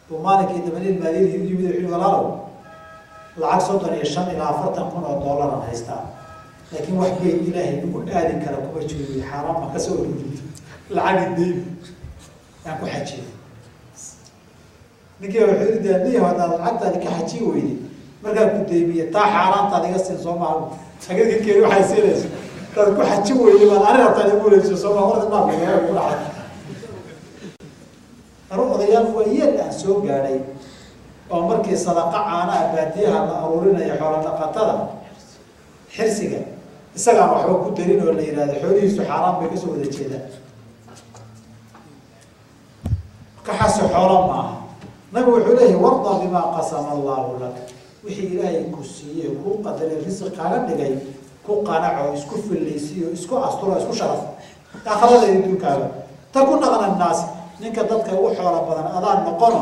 buu maalinkii dambe nin maaliyadii u yimid wuxuu walaalow lacag 35 ilaa 40 kun oo dollar aan haystaa laakiin wax geed ilaahay lagu aadin kara kuma jiro xaaraan ma ka soo ururiyey lacag deyb aan ku xajiyey. Ninkii wuxuu yidhi dee haddaad lacagtaadi ka xajiyi weyday markaan ku deymiye taa xaaraantaad iga siin soo maaha xageed ka keeni waxay siinayso hadaad ku xaji weyday baad arrin rabtaa igu wareegso soo maaha horta maalka ku dhacay. Anu odayaal waayeel aan soo gaadhay oo markii sadaqa caanaha baadiyaha la aruurinayo xoola dhaqatada xirsiga isagaan waxba ku darin oo la yidhahdo xoolihiisu xaaraan bay kasoo wada jeedaan. Kaxaasi xoolo maaha. Nabigu wuxuu leeyahay warda bimaa qasama Allahu lak, wixii ilaahay ku siiyey kuu qadaray risiq kaaga dhigay ku qanaco isku fillaysiiyo isku asturo isku sharaf aakhirada iyo adduunkaaga. Takun aqna annaas, ninka dadka ugu xoolo badan adaan noqono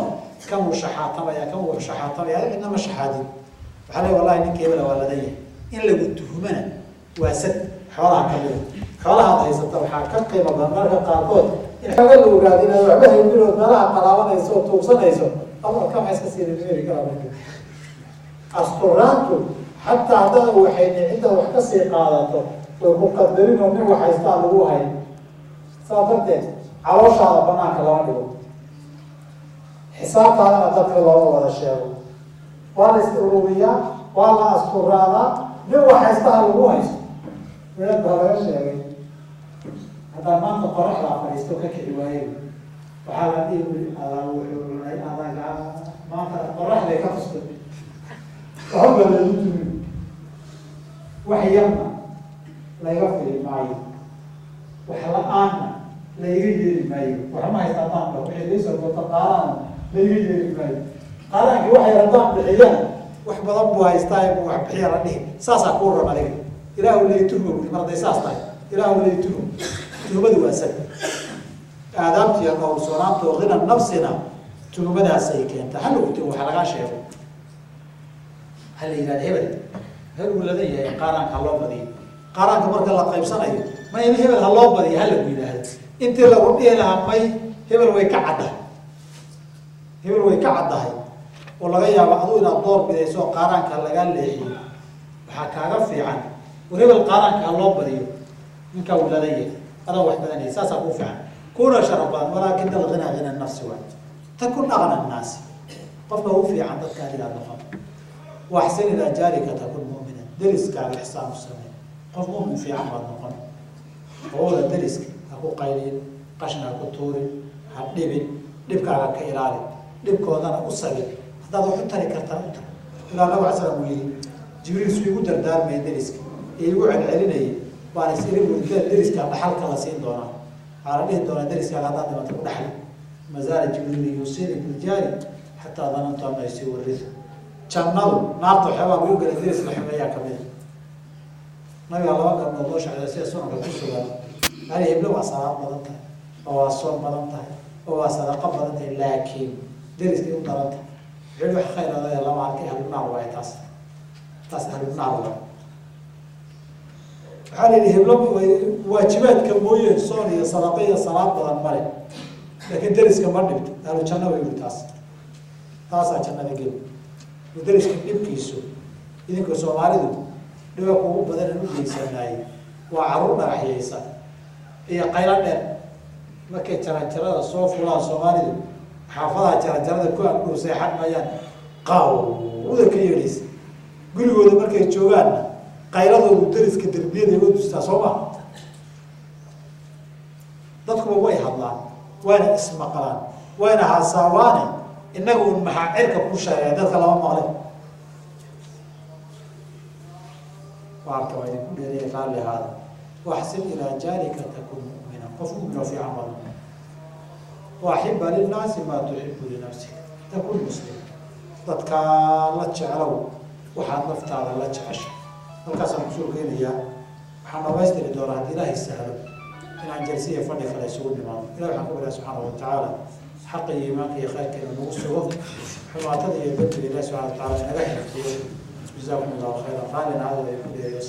kan wuu shaxaatamaya kan wuu shaxaatamaya cidna ma shaxaadin. Waxaa leeyahay wallahi ninka hebela waa ladan yahay. In lagu tuhumana waa sad xoolaha ka mida. Xoolahaad haysata waxaa ka qiimo badan marka qaarkood in xooga la ogaado inaad waxba haynin ood meelaha qalaabanayso oo tuugsanayso ama ka maxay iska siinay karaa marka. Asturaantu xataa haddaad waxayni cidda wax ka sii qaadato way ku qadarin oo nin wax haystaa lagu hayn. Saa darteed calooshaada banaanka lama dhigo, xisaabtaadana dadka looma wada sheego. Waa la is ururiyaa, waa la asturaadaa, nin wax haystaha lagu haysto. Wadaad baa laga sheegay haddaan maanta qoraxdaa fadhiisto ka kici waayey waxaa la dhihi wuli adaa wuxuu cunay adaga maanta qoraxday ka tustay waxba lagu tumi wax yarna layga fili maayo wax la-aanna layga yeeli maayo waxma haysta haddaan dhaho wixii laysoo goto qaaraana layga yeeli maayo qaaraankii wax yar haddaan bixiyana wax badan buu haystaa buu wax bixiya la dhihi saasaa kuu ron adiga. Ilaahu lay tuhmo buri mar hadday saas tahay ilaahu lay tuhmo. Tuhmadu waa sad aadaabtiiyo dhowrsoonaanta oo khina nafsina tuhmadaasay keentaa. Ha lagu tumo waxa lagaa sheego ha la yidhahda hebel hebel uu ladan yahay qaaraanka ha loo badiyo. Qaaraanka marka la qaybsanayo may hebel ha loo badiyo ha lagu yidhaahdo intii lagu dhihi lahaa may hebel way ka caddahay hebel way ka caddahay oo laga yaabo aduu inaad door bidayso oo qaaraanka lagaa leexiyo waxaa kaaga fiican war hebel qaaraanka ha loo badiyo ninkaa uu ladan yahay adaa wax badanaya saasaa kuu fiican kuna sharaf badan. Walaakin alghinaa ghina nafsi waay takun aqna annaasi, qofka ugu fiican dadka adigaad noqon. Waxsin ilaa jaarika takun mu'mina, deriskaaga ixsaan u samee qof mu'min fiican baad noqon. Qowda deriska ha ku qaylin, qashin ha ku tuurin, ha dhibin, dhibkaaga ka ilaali, dhibkoodana u sabir. Haddaad wax u tari kartaan u tar. Ilaa Nabi cala salaam uu yihi Jibriil suu igu dardaarmayay deriska ee igu celcelinayay baan is iri buuri deriska dhaxalka la siin doonaa. Waxaa la dhihi doonaa deriskaaga haddaad dhimato ku dhaxli. Mazaala Jibriil yuusiini biljaari xataa danantu anna yusiibu Jannadu naarta waxyaabaa lagu galay deris la xumeeyaa ka mid a. Nabiga laba gabdhood loo sheegay sida sunanka ku sugan ali heblo waa salaad badan tahay oo waa soon badan tahay oo waa sadaqo badan tahay laakiin deriskay u daran tahay. Wuxuu wax khayr adaya lama arkay ahlu naar waaye taas taas ahlu naar waaye. Waxaa la yidhi heblo waajibaadka mooye soon iyo sadaqo iyo salaad badan male. Laakiin deriska ma dhibto, ahlu janno way yidhi. Taas taasaa jannada geli. Deriska dhibkiisu, idinka Soomaalidu dhiba kugu badan in u geysanaayey waa caruur dhagaxyeysa iyo qaylo dheer. Markay jaranjarada soo fulaan Soomaalidu, xaafadaha jaranjarada ku agdhow seexan maayaan, qawda ka yeedhaysa. Gurigooda markay joogaanna qayladoodu deriska derbiyada uga dustaa. Soo ma dadkuba way hadlaan, wayna ismaqlaan, wayna haasaawaane. Innaga un maxaa cirka ku sheegay? Dadka lama maqlin. Waarka waa idinku dheeriya, raalli ahaada. Waxsin ilaa jaarika takun mu'mina, qof mu'min oo fiican baad noqon. Waaxiba linnaasi maa tuxibu linafsika takun muslim. Dadkaa la jeclow waxaad naftaada la jecesha. Halkaasaan kusoo geynayaa. Waxaan dhamaystiri doonaa haddii Ilaahay sahlo inaan jalsiya fadhi kale isugu nimaado. Ilahi waxaan ku baryaa subxaana watacaala xaqa iyo iimaanka iyo khayrka inuu nagu sugo, xumaatada iyo dembiga Ilahi subxana watacala inaga xifdiyo. Jazaakum allahu khayran. Raallina hadal ay ku dheeriyo.